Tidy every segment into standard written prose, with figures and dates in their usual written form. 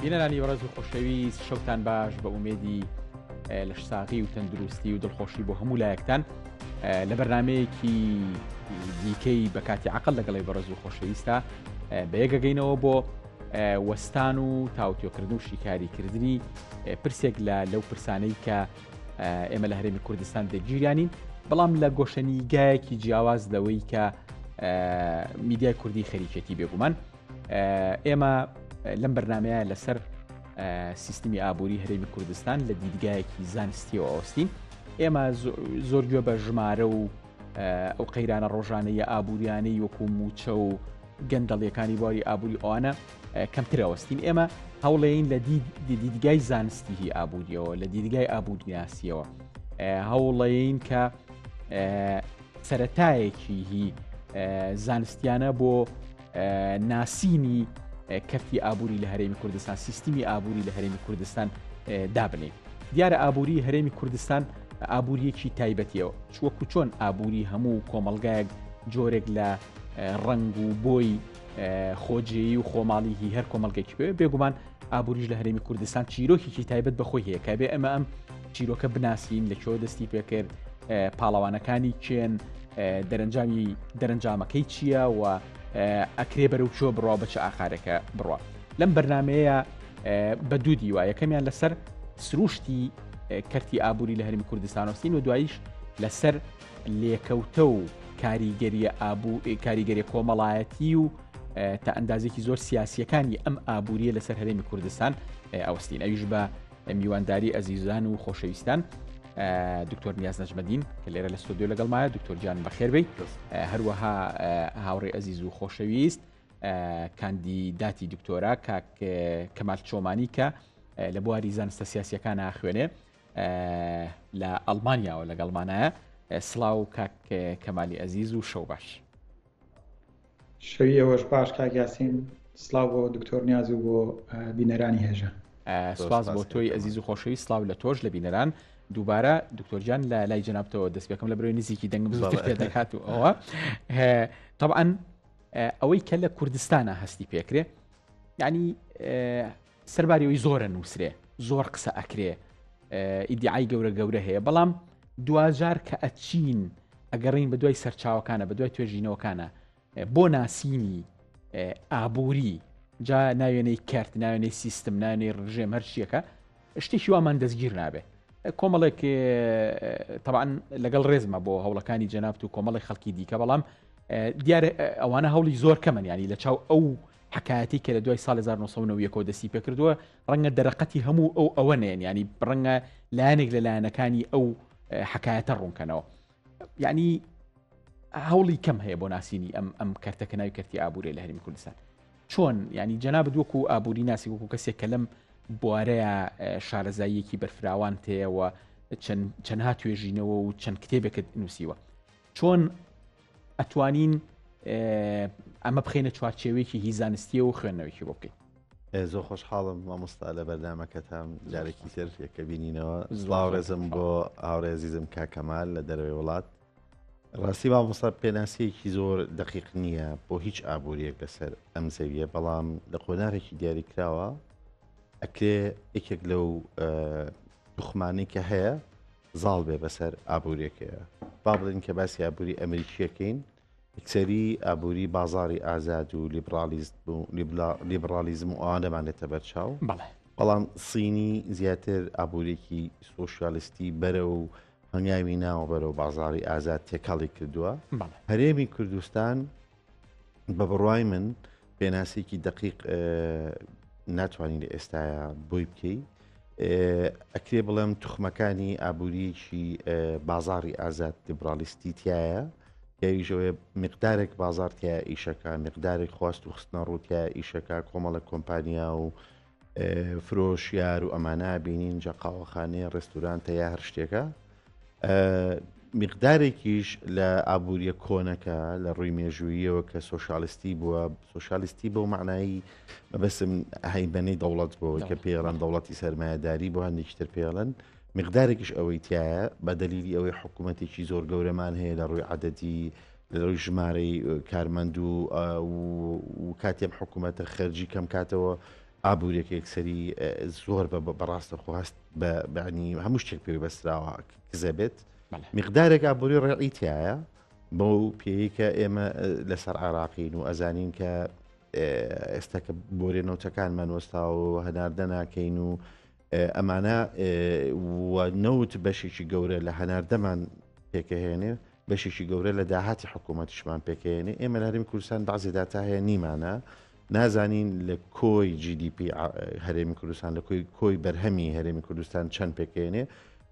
بینەرانی بەڕێز و خۆشەویست شەوتان باش بە ئومێدی لەشساغی و تەندروستی و دڵخۆشی بۆ هەموو لایەکتان لە بەرنمەیەکی دیکەی بە کاتی عقل لەگەڵی بەڕێز و خۆشەویستە بە یەکەگەینەوە بۆ وەستان و تاوتۆکردن و شیکاریکردنی پرسێک لە لەو پرسانەی کە ئێمە لە هەرێمی کوردستان دەگیرانین بەڵام لە گۆشەنیگایەکی جیاواز لەوەی کە میدیای کوردی خەریکێتی بێگومان ئێمە لەم بەرنمەیە لەسەر سیستمی ئابووری هەرێمی کوردستان لە دیدگایەکی زانستیەوە ئەوستین ئێمە زۆر گوێ بە ژمارە و ئەو قەیرانە ڕۆژانەیە ئابووریانەی وەکو موچە و گەندەڵیەکانی بواری ئابووری ئەوانە کەمتر ئەوەستین ئێمە هەوڵێین لە دیدگای زانستیی ئابووریەوە لە دیدگای ئابووریناسیەوە هەوڵەین کە سەتایەکی هی زانستیانە بۆ ناسینی کەرتی ئابووری لە هەرێمی کوردستان سیستمی ئابووری لە هەرێمی کوردستان دابنێ دیارە ئابووری هەرێمی کوردستان ئابووریەکی تایبەتیەوە چوەکو چۆن ئابووری هەموو کۆمەلگایەک جۆرێک لە ڕنگ و بۆی خۆجێی و خۆماڵی هی هەر کۆمەلگەکی پێ بێگومان ئابووریش لە هەرێمی کوردستان چیرۆکێکی تایبەت بەخۆی هەیە کە بێ ئەمە ئەم چیرۆکە بناسین لە کوێ دەستی پێکرد پاڵەوانەکانی کێن دەرەنجامی دەرەنجامەکەی چییە و ئەکرێ بەرەو چۆ بڕوا بە چ ئاقارێکە بڕوا لەم بەرنمەیە بە دوو دیوە یەکەمیان لەسەر سروشتی کەرتی ئابووری لە هەرمی کوردستانۆسین و دواییش لەسەر لێکەوتە و کاریگەریە ئابوو کاریگەری کۆمەڵایەتی و تا ئەندازێکی زۆر سیاسیەکانی ئەم ئابووریە لەسەر هەرێمی کوردستان ئەوەستین ئەویش بە میوانداری ئەزیزان و خۆشەویستان دکتۆر نیاز نەجمەدین کە لێرە لە ستۆدیۆ لەگەڵمایە دکتۆر گیان بەخێربی هەروەها هاوڕێ ئەزیز و خۆشەویست کاندیداتی دکتۆرا کاک کەمال چۆمانی کە لە بواری زانستە سیاسیەکان ئاخوێنێ لە ئەڵمانیاوە لەگەڵمانایە سڵاو کاک کەمالی ئەزیز و شەو باش. شەوی ئێوەش باش کاک یاسین سڵاو بۆ دکتۆر نیاز و بۆ بینەرانی هێژا. سپاس بۆ تۆی ئەزیز و خۆشەویست سڵاو لە تۆش لە بینەران دووبارە دکتۆر گیان لە لای جەنابتەوە دەست پێکەم لە برۆی نزیکی دەنگم زووتر پێ دەکات و ئەوە طبعا ئەوەی کە لە کوردستانە هەستی پێکرێ یعنی سەرباری ئەوی زۆرە نووسرێ زۆر قسە ئەکرێ ئیدعای گەورە گەورە هەیە بەڵام دواجار کە ئەچین ئەگەڕین بە دوای سەرچاوەکانە بە دوای توێژینەوەکانە بۆ ناسینی ئابووری جا ناوێنەی کەرت ناوێنەی سیستم ناوێنەی ڕژێم هەر شتێکە شتێکی وامان دەستگیر نابێ کۆمەڵێک طبعا لەگەڵ ڕێزمە بۆ هەوڵەکانی جەنابت و کۆمەڵی خەڵکی دیکە بەڵام دیارە ئەوانە هەوڵی زۆر کەمن ینی لە چاو ئەو حەکایەتی کە لە دوای ساڵی 1990 ەوە دەستی پێکردووە ڕەنگە دەرەقەتی هەموو ئەو ئەوە نێن ینی ڕەنگە لایەنێک لە لایەنەکانی ئەو حکایەتە ڕوونکەنەوە یعنی هەوڵی کەم هەیە بۆ ناسینی ئەم ئەم کەرتە کە ناوی کەرتی ئابووری لە هەرمی کوردستان چۆن ینی جەنابت وەکو ئابووری ناسی وەکو کەسێک کە لەم بوارەیە شارەزاییەکی بەرفراوان تەیەوە چەند چەندها توێژینەوە و چەند کتێبێکت نووسیوە چۆن ئەتوانین ئەمە بخینە چوارچێوەیەکی هی زانستیە و خوێندنەوەیکی بۆ بکەین زۆر خۆشحاڵم مامۆستا لە بەرنامەکەتان جارێکی تر یەکە بینینەوە سڵاو ڕێزم بۆ هاوڕێزیزم کاکەمال لە دەرەوەی وڵات ڕاستی مامۆستا پێناسەیەکی زۆر دقیق نییە بۆ هیچ ئابووریەک لەسەر ئەم زەویە بەڵام لە قۆناغێکی دیاریکراوە ئەکرێ یەکێک لەو توخمانەی کە هەیە زاڵ بێ بەسەر ئابووریەکەیە با بڵێن کە باسی ئابووری ئەمریکیەکەین یەکسەری ئابووری بازاری ئازاد و لیبرالیزم و ئەوانەمان دێتە بەرچاو بەڵام سینی زیاتر ئابووریەکی سۆشیالیستی بەرە و هەنگاوی ناوە بەرەو بازاری ئازاد تێکەڵی کردووە هەرێمی کوردستان بە بڕوای من پێناسێکی دقیق ناتوانین لە ئێستاە بۆی بکەی ئەکرێ بڵێم توخمەکانی ئابووریەکی بازاری ئازاد لیبرالیستی تایە ئەویشەوەی مقدارێک بازار تیا ئیشەکە مقدارێک خواست و خستنە ڕووتیا ئیشەکە کۆمەڵە کۆمپانیا و فرۆشیار و ئەمانە بینین جا قاوەخانەیە ڕێستورانتە یا هەر شتێکە مقدارێکیش لە ئابووریە کۆنەکە لە ڕووی مێژوویەوە کە سۆشیالیستی بووە سۆشیالیستی بەو معنایی مەبەسم هەیبەنەی دەوڵەت بۆ کە پێڵەن دەوڵەتی سەرمایەداری بۆ هەندێکی تر پێڵەن مقدارێکیش ئەوەی تایە بە دەلیلی ئەوەی حکوومەتێکی زۆر گەورەمان هەیە لە ڕووی عددی لە ڕووی ژمارەی کارمەند و و کاتێم حکوومەتە خەرجی کەم کاتەوە. ئابووریەکە یەکسەری زۆر بە بەڕاستە خۆ هەست بە بەنی هەموو شتێک پێوی بەستراوە کزە بێت مقدارێک ئابووری ڕێعی تایە بەو پێی کە ئێمە لەسەر عراقین و ئەزانین کە ئێستا کە بۆرێ نەوتەکانمان وەستاوە هەناردە ناکەین و ئەمانە و نەوت بەشێکی گەورە لە هەناردەمان پێکەهێنێ بەشێکی گەورە لە داهاتی حکوومەتیشمان پێکەێنێ ئێمە لە هەرێمی کوردستان بەعزی داتا هەیە نیمانە نازانین لە کۆی GDP هەرێمی کوردستان لە کۆی کۆی بەرهەمی هەرێمی کوردستان چەند پێکێنێ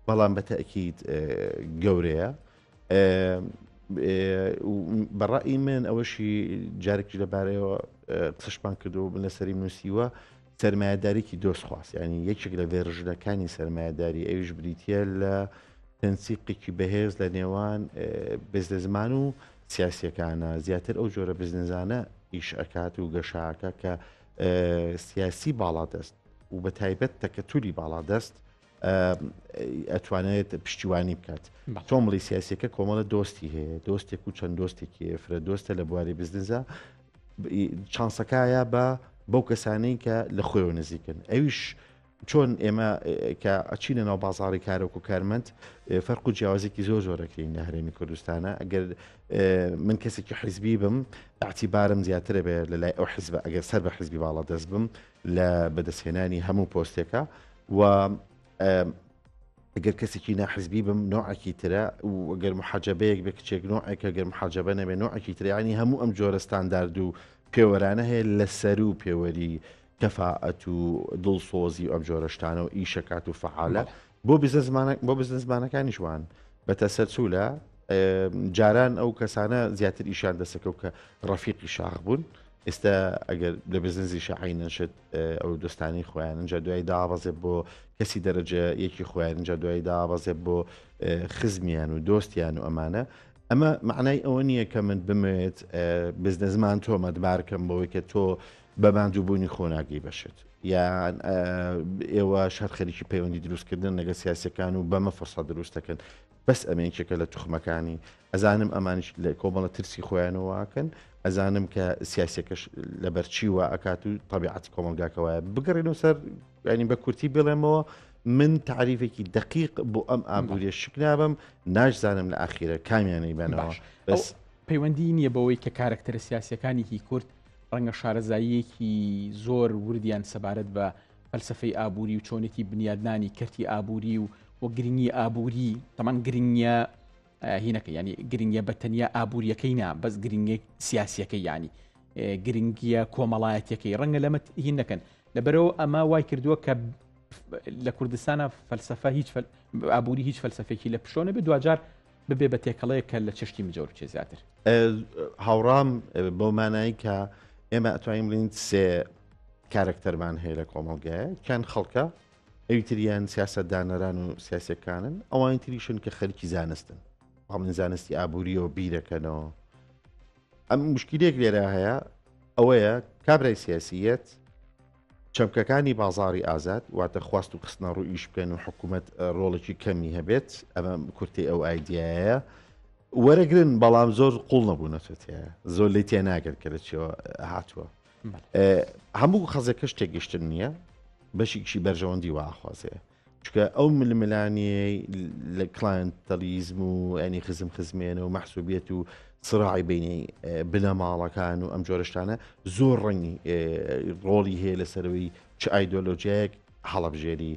بەڵام بە تەکیید گەورەیە بەڕئی من ئەوەشی جارێکی لەبارەیەوە قسەشمان کردو من لەسەری نووسیوە سەرمایەداریکی دۆستخواست یانی یەکێک لە ڤێرژنەکانی سەرمایەداری ئەویش بریتە لە تەنسیقێکی بەهێز لە نێوان بزنسمان و سیاسیەکانە زیاتر ئەو جۆرە بزنزانە ئیش ئەکات و گەشاکە کە سیاسی باڵادەست و بە تایبەت تەکەتولی باڵادەست ئەتوانێت پشتیوانی بکات تۆمڵی سیاسەکە کۆمەڵە دۆستی هەیە دۆستێک و چەند دۆستێکی فرە دۆستە لە بواری بزنزە چانسەکایە بە بەو کەسانەی کە لە خۆیەوە نزیکن ئەویش چۆن ئێمە کە ئەچینە ناو بازاری کارۆک و کارمەند فەرق و جیاوازێکی زۆر زۆرەکەین لە هەرێمی کوردستانە ئەگەر من کەسێکی حیزبی بم اعتیبارم زیاترە بێ لە لای ئەو حیزبە ئەگەر سەر بە حیزبی باڵا دەست بم لە بەدەستهێنانی هەموو پۆستێکە و ئەگەر کەسێکی ناحزبی بم نوعێکی ترە و گەر محەجەبەیەک بێ کچێک نوعێکە گەر محەجەبە نەبێ نوعێکی ترە ینی هەموو ئەم جۆرە ستاندارد و پێوەرانە هەیە لە سەر و پێوەری کەفاەت و دڵسۆزی و ئەم جۆرە شتانە و ئیشەکات و فعالە بۆ بزنسمانە بۆ بزنسمانەکانیش وان بە تەسەرچوولە جاران ئەو کەسانە زیاتر ئیشان دەسەکەوت کە ڕەفیقی شاخ بوون ئێستا ئەگەر لە بزنزیشە عینەن شت ئەو دۆستانی خۆیان ئینجا دوای دابەزێ بۆ کەسی دەرەجە یەکی خۆیان ئینجا دوای دابەزێ بۆ خزمیان و دۆستیان و ئەمانە ئەمە معنای ئەوە نییە کە من بمەوێت بزنزمان تۆمەتبارکەم بەوەی کە تۆ بە ماندووبوونی خۆ ناگەی بەشت یان ئێوە شەر خەریکی پەیوەندی دروستکردن لەگە سیاسەکان و بەمە فرسە دروست دەکەن بەس ئەمە یەکێکە لە توخمەکانی ئەزانم ئەمانیش لە کۆمەڵە ترسی خۆیانەوە واکەن ئەزانم کە سیاسەکەش لەبەرچی وا ئەکات و طبیعەتی کۆمەڵگاکە وایە بگەڕێنەوە سەر ینی بە کورتی بڵێمەوە من تعریفێکی دقیق بۆ ئەم ئابووریە شک نابم ناشزانم لە ئاخیرە کامیانەی بەنەوە بەس پەیوەندی نییە بەوەی کە کارەکتەرە سیاسەکانی هی کورد ڕەنگە شارەزاییەکی زۆر وردیان سەبارەت بە فەلسفەی ئابووری و چۆنێتی بنیادنانی کەرتی ئابووری و و گرنگی ئابووری تەمان گرنگە هینەکە ینی گرنگە بە تەنیا ئابوووریەکەی نا بەس گرنگێک سیاسیەکەی ینی گرنگیە کۆمەڵایەتەکەی ڕەنگە لەمە هین نەکەن لەبەرەوە ئەمە وای کردووە کە لە کوردستانە فەلسفە هیچ ئابووری هیچ فەلسفێکی لە پشۆنە بێ دوجار ببێ بە تێکەڵەیەک کە لە چشتی مجەور بچێ زیاتر. هاوڕام بەو مانایی کە ئێمە ئەتوانین بڵین سێ کارەکتەرمان هەیە لە کۆمەڵگایە کیان خەڵکە ئەوی تریان سیاسەتدانەران و سیاسەکانن ئەوانی تریشن کە خەریکی زانستن بەڵێن زانستی ئابووریەوە بیرەکەنەوە ئەم مشکلێک لێرە هەیە ئەوەیە کابرای سیاسیەت چەمکەکانی بازاڕی ئازاد، واتە خواست و خستنەڕوو ئیش بکەن و حکوومەت ڕۆڵێکی کەمی هەبێت، ئەمە کورتەی ئەو ئایدیایەیە، وەرەگرن، بەڵام زۆر قوڵ نەبوونەتە تێ، زۆر لێی تێناگەن کە لە چیەوە هاتووە. هەموو خەزەکەش تێگەشتن نییە، بەشێکیشی بەرژەوەندی وا ئەخوازێ. چونکە ئەو ململانێی لە کلاینتەلیزم و ینی خزم خزمێنە و مەحسوبیەت و سراعی بینی بنەماڵەکان و ئەم جۆرەشتانە زۆر ڕەنگی ڕۆڵی هەیە لەسەرەوەی چ ئایدۆلۆژیایەک هەڵبژێری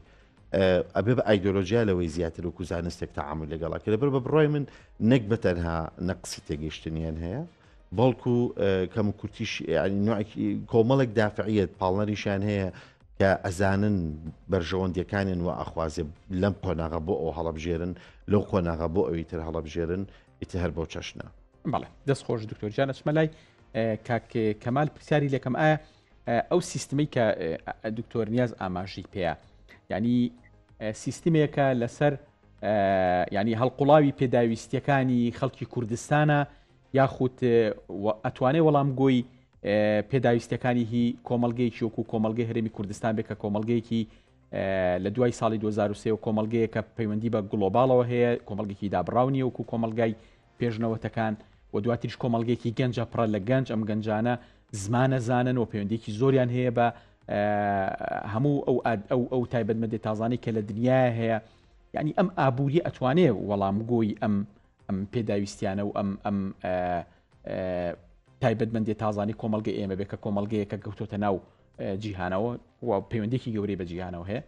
ئەبێ بە ئایدۆلۆژیا لەوەی زیاتر وەکو زانستێک تەعامل لەگەڵا کە لەبەر بە بڕای من نەک بە تەنها نەقسی تێگەیشتنیان هەیە بەڵکو کەم و کورتیش کۆمەڵێک دافعیت پاڵنەریشیان هەیە کە ئەزانن بەرژەوەندیەکانیان وا ئەخوازێ لەم قۆناغە بۆ ئەو هەڵەبژێرن لەو قۆناغە بۆ ئەوی تر هەڵەبژێرن ئیتر هەر بەو چەشنە. بەڵێ دەست خۆش دکتۆر گیان ئەچمە لای کاک کەمال پرسیاری لەکەم ئایا ئەو سیستمەی کە دکتۆر نیاز ئاماژەی پێیە یعنی سیستمێکە لەسەر ینی هەڵقوڵاوی پێداویستیەکانی خەڵکی کوردستانە یاخود ئەتوانێ وەڵامگۆی پێداویستیەکانی هی کۆمەڵگەیەکی وەکو کۆمەڵگەی هەرێمی کوردستان بێت کە کۆمەڵگەیەکی لە دوای ساڵی 2023 و کۆمەڵگەیە کە پەیوەندی بە گلۆباڵەوە هەیە کۆمەڵگەکی دابڕاو نییە وەکو کۆمەڵگای پێشنەوەتەکان و دواتریش کۆمەڵگەیەکی گەنجە پڕە لە گەنج ئەم گەنجانە زمانە زانن و پەیوەندێکی زۆریان هەیە بە هەموو ئەو ئەو ئەو تایبەتمەندی تازانەی کە لە دنیا هەیە یعنی ئەم ئابووری ئەتوانێ وەڵامگۆی ئەم ئەم پێداویستیانە و ئەم ئەم تایبەتمەندی تازانی کۆمەلگە ئێمە بێ کە کۆمەلگەیەکە گەوتۆتە ناو جیهانەوە و پەیوەندێکی گەورەی بە جیهانەوە هەیە.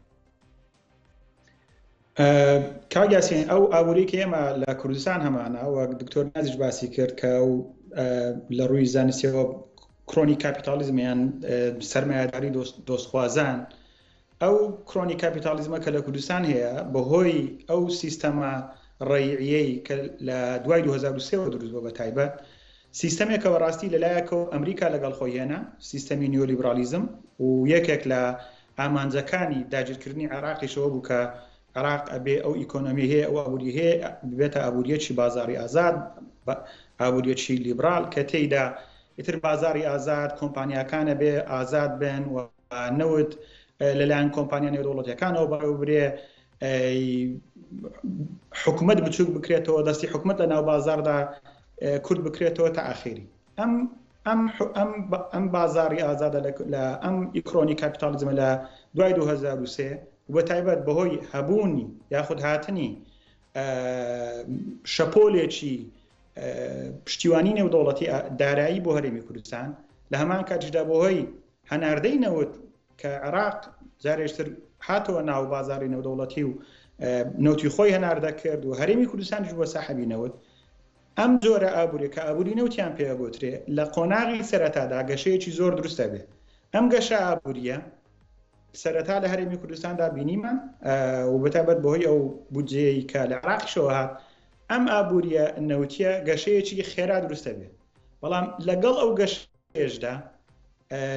کاک یاسین ئەو ئابووری کە ئێمە لە کوردستان هەمانە وەک دکتۆر نازیش باسی کرد کە ئەو لە ڕووی زانستیەوە کرۆنی کاپیتالیزم یان سەرمایەداری دۆستخوازان ئەو کرۆنی کاپیتالیزمە کە لە کوردستان هەیە بەهۆی ئەو سیستەمە ڕەیعیەی کە لە دوای 2023 دروست بووە بە تایبەت سیستەمێکە بەڕاستی لەلایەکەوە ئەمریکا لەگەڵ خۆی هێنا سیستەمی نیۆلیبرالیزم و یەکێک لە ئامانجەکانی داگیرکردنی عێراقیش ئەوە بوو کە عێراق ئەبێ ئەو ئیکۆنۆمی هەیە ئەو ئابووری هەیە ببێتە ئابووریەکی بازاری ئازاد ئابووریەکی لیبرال کە تێیدا ئیتر بازاری ئازاد کۆمپانیاکانە بێ ئازاد بن و نەوت لەلایەن کۆمپانیا نێودەوڵەتیەکانەوە بەڕێوەبرێ حکومت بچوک بکرێتەوە دەستی حکومت لە ناو بازاردا کورت بکرێتەوە تا ئاخیری ئەم ئەم ئەم ئەم بازاری ئازادە لە ئەم ئیکرۆنی کاپیتالیزمە لە دوای 2023 و تایبەت بەهۆی هەبوونی یاخود هاتنی شەپۆلێکی پشتیوانی نێودەوڵەتی دارایی بۆ هەرێمی کوردستان لە هەمان کاتیشدا بۆهۆی هەناردەی نەوت کە عێراق جارێکتر هاتەوە ناو بازاری نێودەوڵەتی و نەوتی خۆی هەناردە کرد و هەرێمی کوردستانیش بووە ساحەبی نەوت ئەم جۆرە ئابووریە کە ئابووری نەوتیان پێ ئەگۆترێ لە قۆناغی سەرەتادا گەشەیەکی زۆر دروست ئەبێ ئەم گەشە ئابووریە سەرەتا لە هەرێمی کوردستاندا بینیمان و بەتایبەت بەهۆی ئەو بودجەیەی کە لە عێراقیشەوە هات ئەم ئابووریە نەوتیە گەشەیەکی خێرا دروست ئەبێ بەڵام لەگەڵ ئەو گەشەیەشدا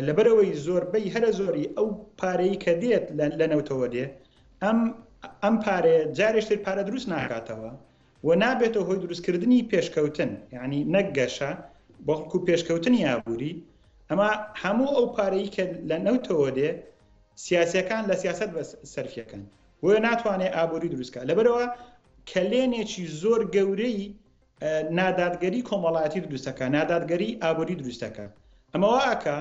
لەبەرئەوەی زۆربەی هەرە زۆری ئەو پارەی کە دێت لە نەوتەوە دێ ئەم ئەم پارەیە جارێکتر پارە دروست ناکاتەوە و نابێتە هۆی دروستکردنی پێشکەوتن یعنی نەک گەشە بەڵکو پێشکەوتنی ئابووری ئەمە هەموو ئەو پارەی کە لە نەوتەوە دێ سیاسەکان لە سیاست بە سەرفیەکەن بۆیە ناتوانێت ئابووری دروستکە لەبەرەوە کەلێنێکی زۆر گەورەی نادادگەری کۆمەڵایەتی دروستەکە نادادگەری ئابووری دروستەکە ئەمە وا ئەکا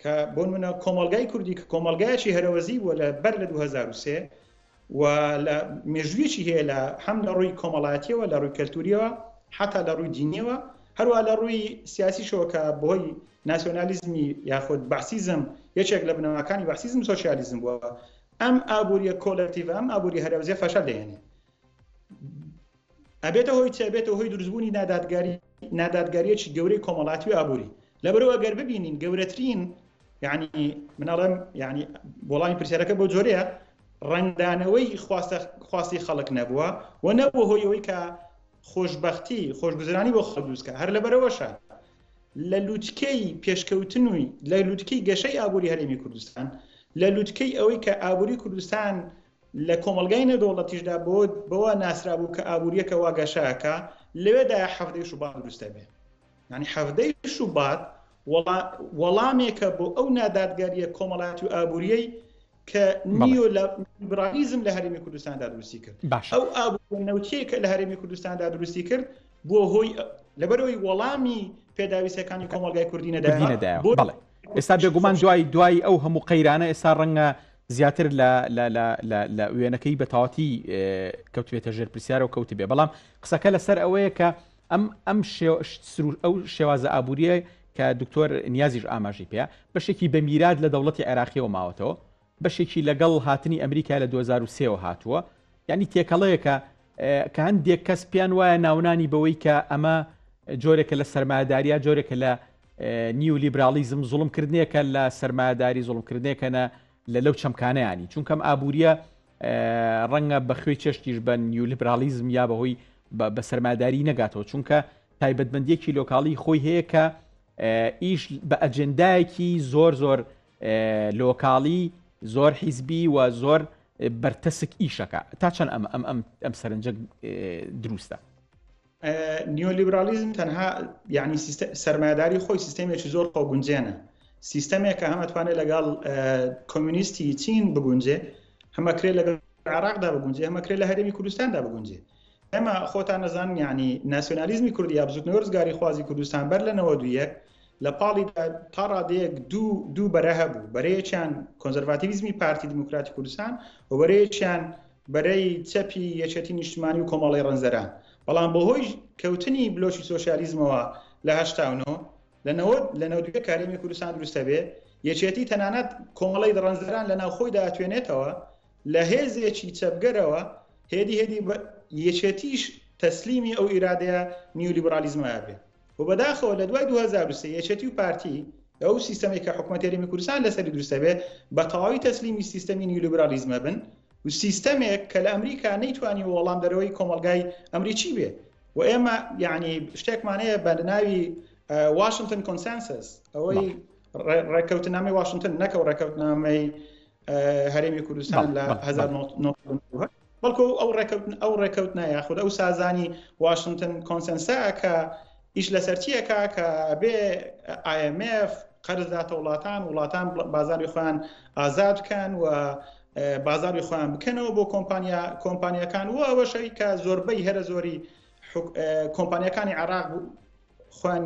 کە بۆ نمونە کۆمەڵگای کوردی کە کۆمەڵگایەکی هەرەوەزی بووە لە بەر لە 2003 و لە مێژوویەکی هەیە لە هەم لە ڕووی کۆمەڵایەتیەوە لە ڕووی کەلتوریەوە حتا لە ڕووی دینیەوە هەروە لە ڕووی سیاسیشەوە کە بەهۆی ناسیۆنالیزمی یاخود بەعسیزم یەکێک لە بنەماکانی بەعسیزم سۆسیالیزم بووە ئەم ئابووریە کۆلەکتیڤ ئەم ئابووری هەرەوزیە فەشەل دەهێنێ ئەبێتە هۆی چی؟ ئەبێتە هۆی دروستبوونی نادادگاری نادادگاریەکی گەورەی کۆمەڵاتی و ئابووری لەبەرەوە ئەگەر ببینین گەورەترین یعنی مناڵم یعنی وەڵامی پرسیارەکە بۆ جۆرەیە ڕەنگدانەوەی خواستە خواستی خەڵک نەبووە و نەبوو هۆی ئەوەی کە خۆشببختی خۆشگوزرانی بۆ خەڵک دروستکە هەر لەبەرەوەشە لە لوتکەی پێشکەوتنوی لە لوتکەی گەشەی ئابووری هەرێمی کوردستان لە لوتکەی ئەوەی کە ئابووری کوردستان لە کۆمەڵگای نێودەوڵەتیشدا بەوە ناسرابوو کە ئابوورییەکە وا گەشە ئەکا، لەوێدایە حەڤدەی شوبات دروست ئەبێ. یانی حەڤدەی شوبات وەڵامێکە بۆ ئەو نادادگەرییە کۆمەڵایەتی و ئابوورییەی کە نیۆ لیبرالیزم لە هەرێمی کوردستاندا دروستی کرد. ئەو ئابووریە نەوتیەی کە لە هەرێمی کوردستاندا دروستی کرد بووە هۆی لەبەرئەوەی وەڵامی پێداویستیەکانی کۆمەڵگای کوردی نەدایەوە. بەڵێ ئێستا بێگومان دوای دوای ئەو هەموو قەیرانە ئێستا ڕەنگە زیاتر لە لە وێنەکەی بە تەواتی کەوتبێتە ژێر پرسیارەوە کەوتبێ بەڵام قسەکە لەسەر ئەوەیە کە ئەم ئەم ئەو شێوازە ئابووریە کە دکتۆر نیازیش ئاماژەی پێ بەشێکی بە میرات لە دەوڵەتی عێراقیەوە ماوەتەوە بەشێکی لەگەڵ هاتنی ئەمریکا لە 2023ەوە هاتووە یعنی تێکەڵەیەکە کە هەندێک کەس پێیان وایە ناونانی بەوەی کە ئەمە جۆرێکە لە سەرمایەداریە جۆرێکە لە نیولیبرالیزم زوڵمکردنێکە لە سەرمایەداری زوڵمکردنێکە نە لە لەو چەمکانەیانی چونکەم ئابووریە ڕەنگە بە خوێی چێشتیش بە نیولیبرالیزم یا بەهۆی بە سەرمایەداری نەگاتەوە چونکە تایبەتمەندیەکی لۆکاڵی خۆی هەیە کە ئیش بە ئەجێندایەکی زۆر زۆر لۆکاڵی زۆر حیزبی و زۆر بەرتەسک ئیشەکە تا چەند ئەم ئەم ئەم ئەم سەرنجە دروستە؟ نیۆلیبرالیزم تەنها یعنی سەرمایەداری خۆی سیستەمێکی زۆر خۆگونجێنە سیستەمێکە هەمە توانێت لەگەڵ کۆمیونیستی چین بگونجێ هەمەکرێ لەگەڵ عراقدا بگونجێ هەمەکرێ لە هەرێمی کوردستاندا بگونجێ ئێمە خۆتان نەزانن یعنی ناسیۆنالیزمی کوردی یا بزوتنەوەی ڕزگاریخوازی کوردستان بەر لە 91. لە پاڵیدا تا ڕادەیەک دوو دوو بەرە هەبوو، بەرەیەکیان کۆنزەرڤاتیڤیزمی پارتی دیموکراتی کوردستان و بەرەیەکیان بەرەی چەپی یەکێتی نیشتمانی و کۆمەڵی ڕەنجدەران. بەڵام بەهۆی کەوتنی بلۆکی سۆسیالیزمەوە لە 89 لە 90 لە 91 کە هەرێمی کوردستان دروست دەبێ، یەکێتی تەنانەت کۆمەڵەی ڕەنجدەران لە ناوخۆیدا ئەتوێنێتەوە لە هێزێکی چەپگەرەوە هێدی هێدی یەکێتیش تەسلیمی ئەو ئیرادەیە نیولیبرالیزمە ئەبێ. و بەداخەوە لە دوای 2003 یەکێتی و پارتی ئەو سیستەمێک کە حکوومەت هەرێمی کوردستان لەسەری دروستە بێ بە تەواوی تەسلیمی سیستەمی نیولیبرالیزمە بن و سیستەمێک کە لە ئەمریکا نەیتوانی وەڵام دەرەوەی کۆمەلگای ئەمریکی بێ و ئێمە یعنی شتێکمان هەیە بە ناوی واشنگتن consensus ئەوەی ڕێککەوتنامەی واشنگتن نەکەو ڕێککەوتنامەی هەرێمی کوردستان لە 1990 بەڵکو ئەو ڕێکەوتن ئەو ڕێکەوتنە یاخود ئەو سازانی واشنگتن consensus ە کە ئیش لەسەر چیەکە کە بێ IMF قەرز داتە وڵاتان وڵاتان بازاری خۆیان ئازاد بکەن و بازاری خۆیان بکەنەوە بۆ کۆمپانیا کۆمپانیەکان و ئەوەشەی کە زۆربەی هەرە زۆری کۆمپانیەکانی عراق خۆیان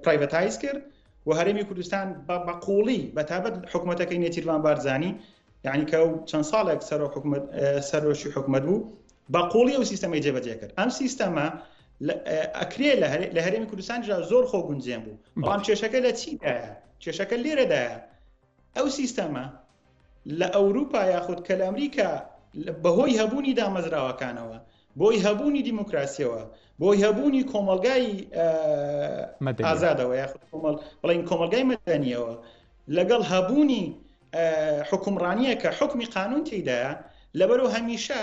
privatize کرد و هەرێمی کوردستان بە قوڵی بە تابەت حکوومەتەکەی نێچیرڤان بارزانی یعنی کە ئەو چەند ساڵێک سەرۆک حکومت سەرۆکی حکومت بوو بە قوڵی ئەو سیستەمەی جێبەجێ کرد ئەم سیستەمە ئەکرێ لە هەرێمی کوردستانیشدا زۆر خۆ گونجێن بوو بەڵام کێشەکە لە چیدایە کێشەکە لێرەدایە ئەو سیستەمە لە ئەوروپا یاخود کە لە ئەمریکا بەهۆی هەبوونی دامەزراوەکانەوە بۆی هەبوونی دیموکراسیەوە بۆی هەبوونی کۆمەلگای ئازادەوە یاخود کۆمەڵ بڵین کۆمەلگای مەدەنیەوە لەگەڵ هەبوونی حکومڕانیە کە حکمی قانون تێدایە لەبەرو هەمیشە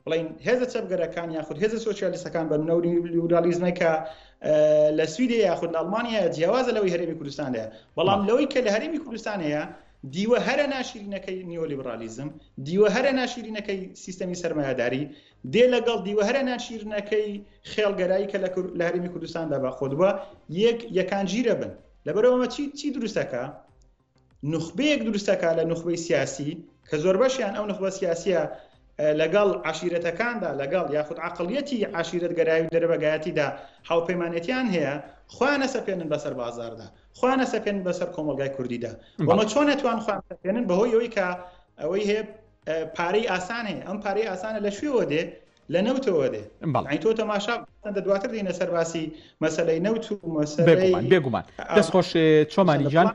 بڵین هێزە چەپگەرەکان یاخود هێزە سۆسیالیستەکان بە نەوریالیزمە کە لە سویدێ یاخود لە ئەڵمانیا جیاوازە لەوەی هەرێمی کوردستان هەیە بەڵام لەوەی کە لە هەرێمی کوردستان هەیە دیوە هەرە ناشیرینەکەی نیۆلیبرالیزم دیوە هەرە ناشیرینەکەی سیستەمی سەرمایەداری دێ لەگەڵ دیوە هەرە ناشیرنەکەی خێڵگەرایی کە لە هەرێمی کوردستاندا بەخۆدووە یەک یەکانگیرە بن لەبەرەوەمە چی چی دروستەکە نوخبەیەک دروستەکە لە نوخبەی سیاسی کە زۆربەشیان ئەو نوخبە سیاسیە لەگەڵ عشیرەتەکاندا لەگەڵ یاخود عقلیەتی عشیرەتگەرایی و دەرەبەگایەتیدا هاوپەیمانێتیان هەیە خۆیان نەسەپێنن بەسەر بازاردا خۆیان نەسەپێنن بەسەر کۆمەڵگای کوردیدا وەمە چۆن نەتوان خۆیان سەپێنن بەهۆی ئەوەی کە ئەوەی هەیە پارەی ئاسان هەیە ئەم پارەی ئاسانە لە شوێوە دێ لە نەوتەوە دێ بەڵێ تۆ تەماشا دواتر دێنە سەر باسی مەسەلەی نەوت و مەسەلەی بێگومان دەست خۆش چۆمانی گیان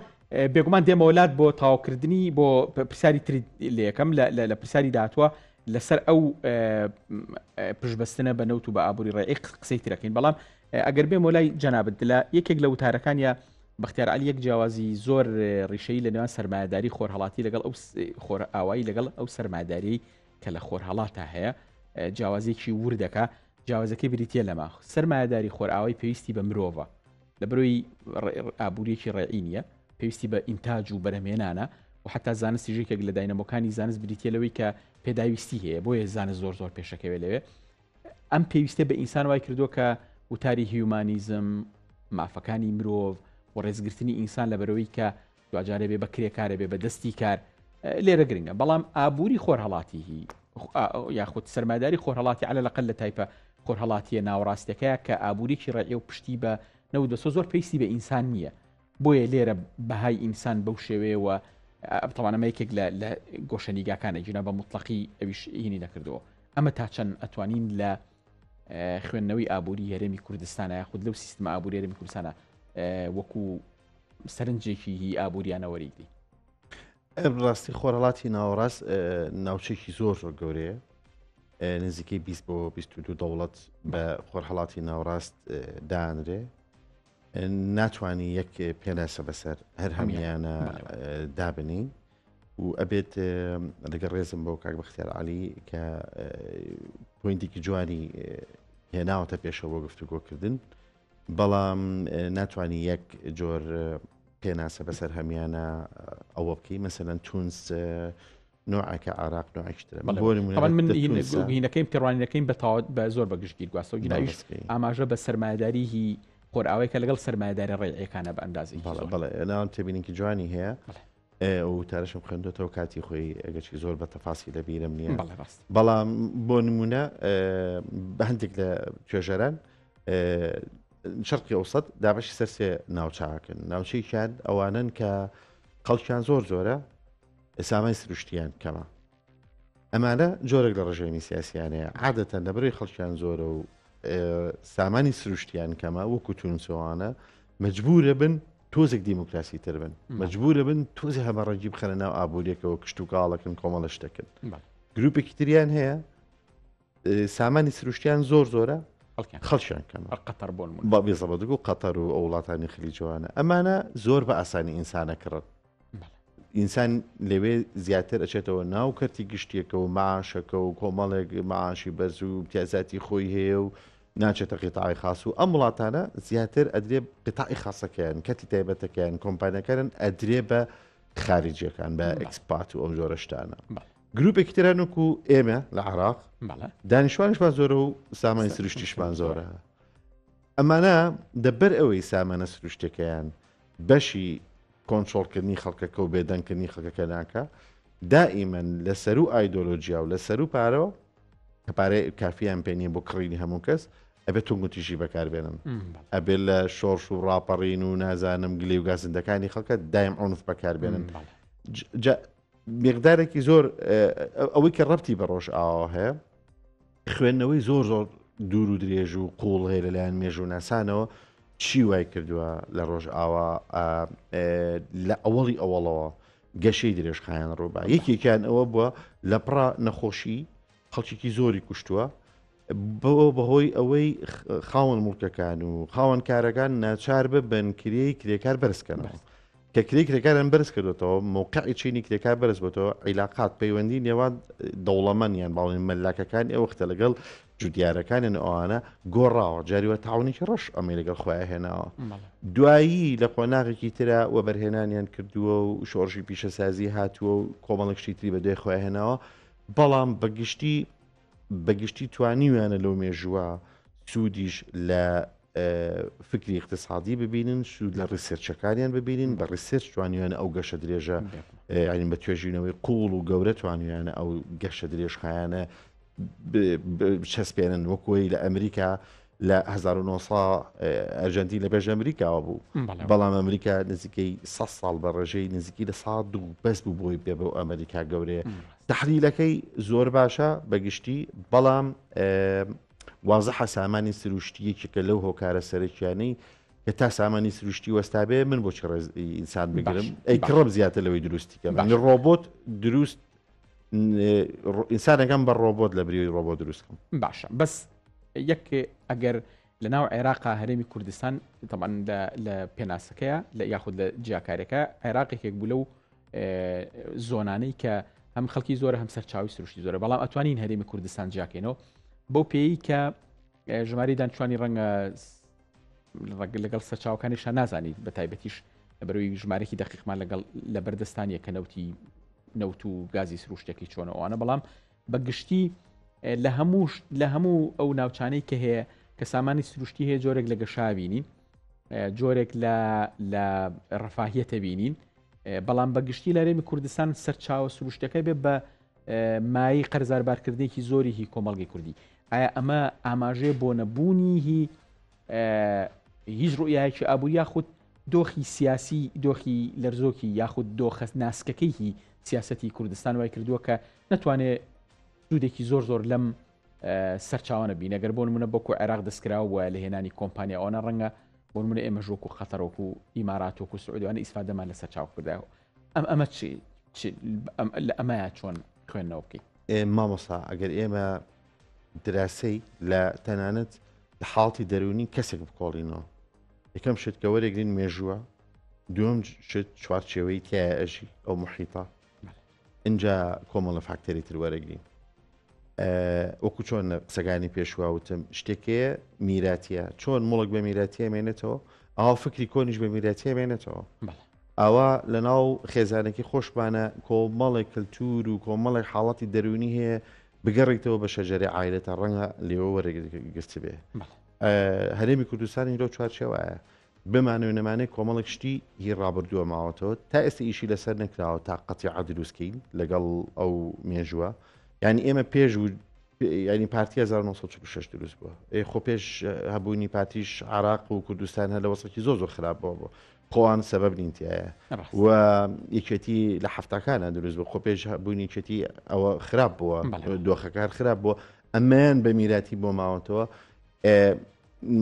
بێگومان دێمەوە لات بۆ تاوکردنی بۆ پرسیاری تری لەکەم لە پرسیاری داهاتوە لەسەر ئەو پشبەستنە بە نەوت و بە ئابووری ڕێی قسەی ترەکەین بەڵام ئەگەر بێ مۆلای جەنابەت لە یەکێک لە وتارەکانە بەختیار علی یەک جیاوازی زۆر ڕیشەی لە نێوان سەرمایەداری خۆرهڵاتی لەگەڵ ئەو خۆر ئاوایی لەگەڵ ئەو سەرمایەداری کە لە خۆرهەڵاتا هەیە جیاوازیەکی وردەکە جیاوازەکەی بریتە لەمە سەرمایەداری خۆرئاوای پێویستی بە مرۆڤە لە برۆی ئابووریەکی ڕێعی نییە پێویستی بە ئینتاج و بەرەمێنانە و حتا زانستی ژێکێک لە داینەمۆکانی زانست بریتە لەوەی کە پێداویستی هەیە بۆیە زانست زۆر زۆر پێشەکەوێ لەوێ ئەم پێویستە بە ئینسان وای کردووە کە وتاری هیومانیزم مافەکانی مرۆڤ و ڕێزگرتنی ئینسان لە بەرەوەی کە دواجارە بێ بە کرێکارە بێ بە دەستی کار لێرە گرنگە بەڵام ئابووری خۆرهڵاتی هی یاخود سەرمایداری خۆرهڵاتی على لەقل لە تایپە خۆرهڵاتیە ناوەڕاستەکەیە کە ئابووریی ڕێعی و پشتی بە نەوت بەسۆ زۆر پێویستی بە ئینسان نییە بۆیە لێرە بەهای ئینسان بەو شێوەیەوە تەوانەمە یەکێک لە گۆشەنیگاکانە گینا بە مطلقی ئەویش هینی نەکردەوە ئەمە تا چەند ئەتوانین لە خوێندنەوەی ئابووری هەرێمی کوردستانە یاخود لەو سیستمە ئابووری هەرێمی کوردستانە وەکو سەرنجێکی هی ئابووریانە وەریگری؟ ڕاستی خۆرهڵاتی ناوەڕاست ناوچێکی زۆر زۆر گەورەیە نزیکەی 20 بۆ 22 دەوڵەت بە خۆرهڵاتی ناوەڕاست دانرێ ناتوانانی یەک پێناسە بەسەر هەر هەمیانە دابنین و ئەبێت لەگەڵ ڕێزم بۆ کاک بەختیار علی کە پوینتێکی جوانی هێناوەتە پێشەوە بۆ گفتوگۆکردن بەڵام ناتوانانی یەک جۆر پێناسە بەسەر هەمیانە ئەوە بکەی مەسەەن تونس نوعەکە عراق نوعێکترە من هینەکەیم تێڕوانینەکەیم بە تەواوەت بە زۆر بە گشتگیر گواستەوە گیناویش ئاماژە بە سەرمایەداری هی خۆرئاوای کە لەگەڵ سەرمایەداری ڕێیەکانە بە ئەندازەی بەڵێ ناوم تێبینێکی جوانی هەیە ئەو وتارەشم خوێندۆتەوە کاتی خۆی ئەگەرچی زۆر بە تەفاسی لە بیرم نییە بەڵام بۆ نمونە بە هەندێک لە توێژەران. شەرقی ئەوسەت دابەشی سەر سێ ناوچەکەن ناوچەیەکیان ئەوانن کە خەڵکیان زۆر زۆرە سامانی سروشتیان کەمە ئەمانە جۆرێک لە ڕژێمی سیاسیانەیە عادەتەن لەبەرەی خەڵکیان زۆرە و سامانی سروشتیان کەمە وەکو تونسەوانە مجبورە بن تۆزێک دیموکراسی تر بن مجبورە بن تۆزی هەمەڕەنگی بخەنە ناو ئابووریەکەەوە کشت و کاڵەکەن کۆمەڵە شتەکەن گروپێکی تریان هەیە سامانی سروشتیان زۆر زۆرە خەڵکیان کەمە قەتەر بۆن بە بێزەبەدگ و قەتەر و ئەو وڵاتانی خلیجوانە ئەمانە زۆر بە ئاسانی ئینسانە کڕن ئینسان لەوێ زیاتر ئەچێتەوە ناو کەرتی گشتیەکە و معاشەکە و کۆمەڵێک معاشی بەرز و امتیازاتی خۆی هەیە و ناچێتە قیتاعی خاص و ئەم وڵاتانە زیاتر ئەدرێ قیتاعی خاصەکەیان کەرتی تایبەتەکەیان کۆمپانیەکانن ئەدرێ بە خارجیەکان بە expat و ئەو جۆرە شتانە. گروپێکی تر هەن وەکو ئێمە لە عراق دانیشتوانیشمان زۆرە و سامانی سروشتیشمان زۆرە ئەمانە دەبەر ئەوەی سامانە سروشتەکەیان بەشی کۆنترۆڵکردنی خەڵکەکە و بێدەنگکردنی خەڵکەکە ناکا، دائیمەن لە سەروو ئایدۆلۆجیا و لە سەروو پارەوە کە پارەی کافیان پێ نییە بۆ کڕینی هەموو کەس، ئەبێ توندوتیژی بەکاربێنن. ئەبێ لە شۆڕش و ڕاپەڕین و نازانم گلەی و گازندەکانی خەڵکە دایم عونف بەکاربێنن. جا مقدارێکی زۆر ئەوەی کە ڕەبتی بە ڕۆژئاواوە هەیە خوێندنەوەی زۆر زۆر دوور و درێژ و قوڵ هەیە لەلایەن مێژووناسانەوە چی وای کردووە لە ڕۆژئاوا لە ئەوەڵی ئەوەڵەوە گەشەی درێژخایەن ڕووبا یەکێکیان ئەوە بووە لە پڕا نەخۆشی خەڵکێکی زۆری کوشتووە بۆ بەهۆی ئەوەی خاوەن موڵکەکان و خاوەن کارەکان ناچار ببن کرێی کرێکار بەرزکەنەوە. کە کرێی کرێکاریان بەرز کردوێتەوە موقعی چینی کرێکار بەرز بۆتەوە عیلاقات پەیوەندی نێوان دەوڵەمەند یان باڵین مەلاکەکان ئەو وەختە لەگەڵ جوتیارەکانیان ئەوانە گۆڕاوە جاریوە تاونێکی ڕەش ئەمەی لەگەڵ خۆیان هێناوە دوایی لە قۆناغێکی ترە وەبەرهێنانیان کردووە و شۆڕشی پیشەسازی هاتووە و کۆمەڵێک شتی تری بەدوای خۆیان هێناوە بەڵام بەگشتی بەگشتی توانیویانە لەو مێژووە سوودیش لە فکری اقتصادی ببینن سوود لە research ەکانیان ببینن بە research توانیویانە ئەو گەشە درێژە یعنی بە توێژینەوەی قوڵ و گەورە توانیویانە ئەو گەشە درێژخایەنە بچەسپێنن وەکوی لە ئەمریکا لە 1900 ئەرژەنتین لە پێش ئەمریکاوە بوو بەڵام ئەمریکا نزیکەی 100 ساڵ بە ڕێژەی نزیکی لە سا دوو بەس بوو بۆی بێ بەو ئەمریکا گەورەیە تحلیلەکەی زۆر باشە بەگشتی بەڵام وازحە سامانی سروشتی یەکێکە لەو هۆکارە سەرەکیانەی کە تا سامانی سروشتی وەستابێ من بۆچی ڕێز ئینسان بگرم ئەی کڕم زیاتر لەوەی دروستی کەم باش ڕۆبۆت دروست ئینسانەکەم بە ڕۆبۆت لە بریوی ڕۆبۆت دروست کەم باشە بەس یەک ئەگەر لە ناو عێراقا هەرێمی کوردستان طبعا لە پێناسەکەیە لە یاخود لە جیاکارەکە عێراقێکێک بوو لەو زۆنانەی کە هەم خەڵکی زۆرە هەم سەرچاوی سروشتی زۆرە بەڵام ئەتوانین هەرێمی کوردستان جیاکەینەوە بەو پێی کە ژماری دانیشتوانی ڕەنگە لەگەڵ سەرچاوەکانیشا نازانیت بە تایبەتیش لەبەرەوەی ژمارێکی دەقیقمان لەگەڵ لە بەردەستانیە کە نەوتی نەوت و گازی سروشتەکەی چۆنە ئەوانە بەڵام بە گشتی لە هەموو لە هەموو ئەو ناوچانەی کە هەیە کە سامانی سروشتی هەیە جۆرێک لە گەشاوینین جۆرێک لە لە ڕفاهیەتە بینین بەڵام بە گشتی لە هەرێمی کوردستان سەرچاوە سروشتەکە بێ بە مایەی قەرزاربارکردنێکی زۆری هی کۆمەڵگەی کوردی. ئایا ئەمە ئاماژەیە بۆ نەبوونی هی هیچ ڕوئیایەکی ئابووری یاخود دۆخی سیاسی دۆخی لەرزۆکی یاخود دۆخە ناسکەکەی هی سیاسەتی کوردستان وای کردووە کە نەتوانێ سوودێکی زۆر زۆر لەم سەرچاوانە بینە گەر بۆ نمونە بۆکو عێراق دەستکراوە بووە لە هێنانی کۆمپانیا ئەوانە ڕەنگە بۆ نمونە ئێمەش وەکو قەتەر وەکو ئیمارات وەکو سعودیانە ئیسفادەمان لە سەرچاوە کردایەوە ئەم ئەمە چی لە ئەمەیا چۆن خوێندنەوە بکەین؟ مامۆستا ئەگەر ئێمە دراسەی لە تەنانەت لە حاڵتی دەروونی کەسێک بکۆڵینەوە یەکەم شت کە وەرەگرین مێژووە دووەم شت چوارچێوەی تایە ئەژی ئەو محیتە اینجا کۆمەڵە فاکتەری تر وەرەگرین وەکو چۆن قسەکانی پێشوا وتم شتێکەیە میراتیە چۆن مڵک بە میراتیە مێنێتەوە ئەو فکری کۆنیش بە میراتیە مێنێتەوە ئەوا لە ناو خێزانێکی خۆشمانە کۆمەڵێک کەلتور و کۆمەڵێک حاڵەتی دەروونی هەیە بگەڕیتەوە بە شەجەرەی عایلەتە ڕەنگە لێوە وەرگرتبێ هەرێمی کوردستانی لەو چوارچێوایە بمانەوێ نەمانەوێ کۆمەڵێک شتی هی ڕابردووە ماوەتەوە تا ئێستا ئیشی لەسەر نەکراوە تا قەتیعە دروستکەین لەگەڵ ئەو مێژووە یعنی ئێمە پێش و. ینی پارتی 1946 دروست بووە ئێ خۆ پێش هەبوونی پارتیش عراق و کوردستان هەر لە وەسەکی زۆر زۆر خراپ بووە بۆ خۆوان سەبەب نین تایە و یەکێتی لە هەفتاکانە دروست بوو خۆ پێش هەبوونی یەکێتی ئەوە خراپ بووە دۆخەکار خراپ بووە ئەمەیان بە میراتی بۆ ماوەتەوە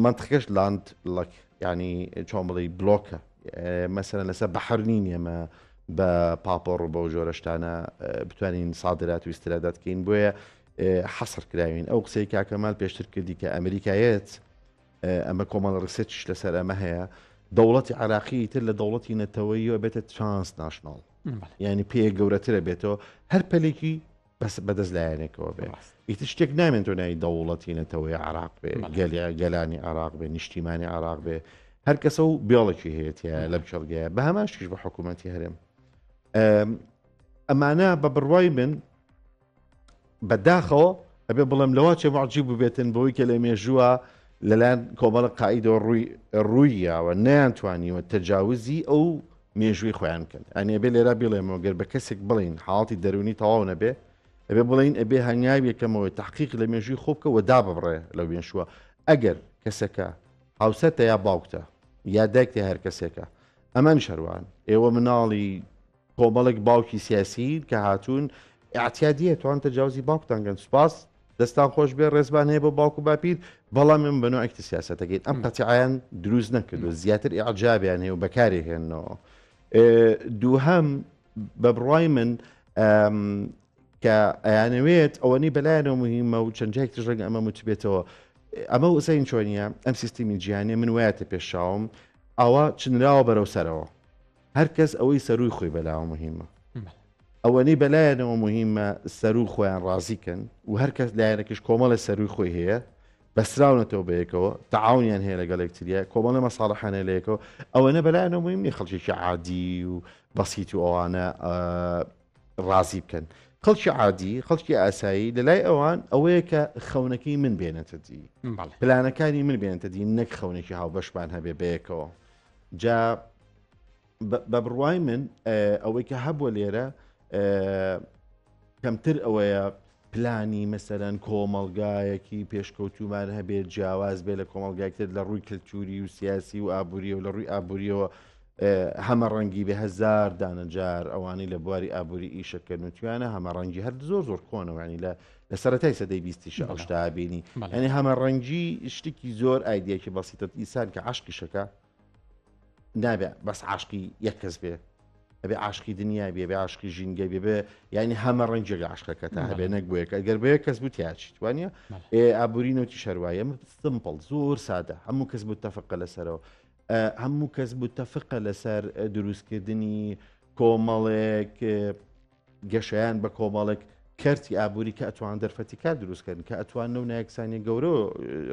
مەنتقەکەش لاند ڵک یانی چۆن بڵێی بلۆکە مەسەلەن لەسەر بەحر نین ئێمە بە پاپۆڕ و بەو جۆرە شتانە بتوانین سادرات و ئیسترادات کەین بۆیە حەسر کراوین ئەو قسەی کاکەمال پێشتر کردی کە ئەمریکایەت ئەمە کۆمەڵ ڕسێتیش لەسەر ئەمە هەیە دەوڵەتی عراقی تر لە دەوڵەتی نەتەوەیەوە بێتە ترانس ناشناڵ ینی پێ گەورەترە بێتەوە هەر پەلێکی بەس بەدەست لایەنێکەوە بێ ئیتر شتێک نامێنێتەوە ناوی دەوڵەتی نەتەوەی عراق بێ گەلی گەلانی عراق بێ نیشتیمانی عراق بێ هەر کەسە و بێڵێکی هەیە تیا لەم کێڵگەیە بە هەمان شتیش بە حکوومەتی هەرێم ئەمانە بە بڕوای من بەداخەوە ئەبێ بڵێم لەوە چێ معجی ببێتن بەوەی کە لە مێژووە لەلایەن کۆمەڵە قائیدەوە ڕووی ڕووی یاوە نەیانتوانیوە تەجاوزی ئەو مێژووی خۆیان بکەن ئەنی ئەبێ لێرا بیڵێمەوە گەر بە کەسێک بڵین حاڵەتی دەروونی تەواو نەبێ ئەبێ بڵین ئەبێ هەنگاو یەکەمەوە تحقیق لە مێژووی خۆ بکە و داببڕێ لەو مێژووە ئەگەر کەسەکە هاوسەرتە یا باوکتە یا دایکتە هەر کەسێکە ئەمان شەروان ئێوە مناڵی کۆمەڵێک باوکی سیاسیین کە هاتوون ئیعتیادیە توان تەجاوزی باوکتان کەن سوپاس دەستان خۆش بێ ڕێزبان هەیە بۆ باوک و باپیر بەڵام ئێمە بە نوعێکی تر سیاسەتەکەین ئەم قەتیعیان دروست نەکردو زیاتر ئیعجابیان هەیە و بەکاری هێننەوە دووهەم بە بڕوای من کە ئەیانەوێت ئەوەنەی بەلایەنەوە مهمە و چەند جایەک ترش ڕەنگە ئەمە وتبێتەوە ئەمە وسین چۆنیە ئەم سیستمی جیهانیە من وایەتە پێشاوم ئەوە چنراوە بەرەو سەرەوە هەر کەس ئەوەی سەرووی خۆی بەلاوە مهمە ئەوەنەی بەلایەنەوە مهمە سەروو خۆیان ڕازی کەن و هەر کەس لایەنێکیش کۆمەڵە سەرووی خۆی هەیە بەسراونەتەوە بەیەکەوە تەعاونیان هەیە لەگەڵ یەکتریە کۆمەڵە مەساڵحیان هەیە لەیەکەوە ئەوەنە بەلایەنەوە مهم نیە خەڵکێکی عادی و بەسیت و ئەوانە ڕازی بکەن خەڵکی عادی خەڵکی ئاسایی لە لای ئەوان ئەوەیە کە خەونەکەی من بێنێتە دی پلانەکانی من بێنێتە دی نەک خەونێکی هاوبەشمان هەبێ بەیەکەوە جا بە بڕوای من ئەوەی کە هەبووە لێرە کەمتر ئەوەیە پلانی مەسەرەن کۆمەلگایەکی پێشکەوتومان هەبێت جیاواز بێ لە کۆمەلگایتر لە ڕووی کللتوری و سیاسی و ئابووری و لە ڕووی ئابووریەوە هەمە ڕەنگی بێ هەزار دانەجار ئەوانەی لە بواری ئابووری ئیشەکەن و توانە هەمە ڕەنگی هەر زۆر زۆر کۆنەوەنی لە لە سەرەتای سەدەی بیستیشە ئەو شتە بینی یعنی هەمە ڕەنگی شتێکی زۆر ئایدیەکی بەسیتە ئینسان کە عاشقیشەکە نابێ بەس عاشقی یەک کەس بێ ئەبێ عاشقی دنیا بێ بێ عاشقی ژینگە بێ بێ یعنی هەمە ڕەنگێک عاشقەکە تا هەبێ نەک بۆ یەک ئەگەر بە یەک کەس بوو تیاچیت وانە ئابووری نەوتی شەروایە سمپڵ زۆر سادە هەموو کەس متفقە لەسەرەوە هەموو کەس متفقە لەسەر دروستکردنی کۆمەڵێک گەشەیان بە کۆمەڵێک کەرتی ئابووری کە ئەتوان دەرفەتی کار دروستکەن کە ئەتوان لەو نایەکسانی گەورە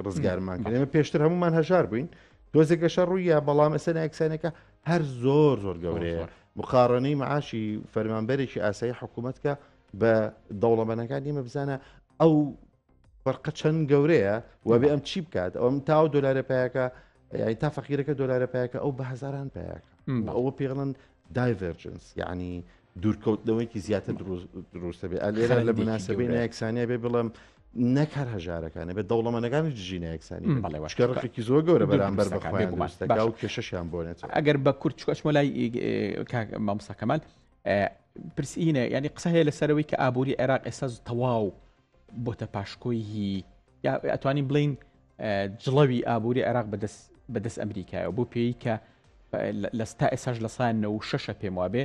ڕزگارمان کردن ئێمە پێشتر هەمومان هەژار بووین تۆزێک گەشە ڕوویە بەڵام ئەسە نایەکسانەکە هەر زۆر زۆر گەورەیە مقارنەی معاشی فەرمانبەرێکی ئاسایی حکوومەت کە بە دەوڵەمەنەکان ئێمە بزانە ئەو فەرقە چەند گەورەیە و بێ ئەم چی بکات ئەوم تاو دۆلارە پایەکە یعنی تا فەقیرەکە دۆلارە پایەکە ئەو بە هەزاران پایەکە ئەوە پێڵن دایڤەرجنس یعنی دوورکەوتنەوەیکی زیاتر دروستە بێ ئەلێرە لە مناسبەی نایەکسانیە بێ بڵێم نەک هەر هەژارەکانە بێت دەوڵەمەنەکانی دژی نایەکسانی بەڵێ ڕقێکی زۆر گەورە بەرامبەر بە خۆیان دروستەکە و کێشەشیان بۆنێت ئەگەر بە کورت چکەچمە لای مامۆستا کەمال پرسینە ینی قسە هەیە لەسەرەوەی کە ئابووری عێراق ئێستا تەواو بۆتە پاشکۆی هی یا ئەتوانین بڵین جڵەوی ئابووری عێراق بەدەست بەدەست ئەمریکایە بۆ پێی کە لە تا ئێساش لە سا 96 پێم وابێ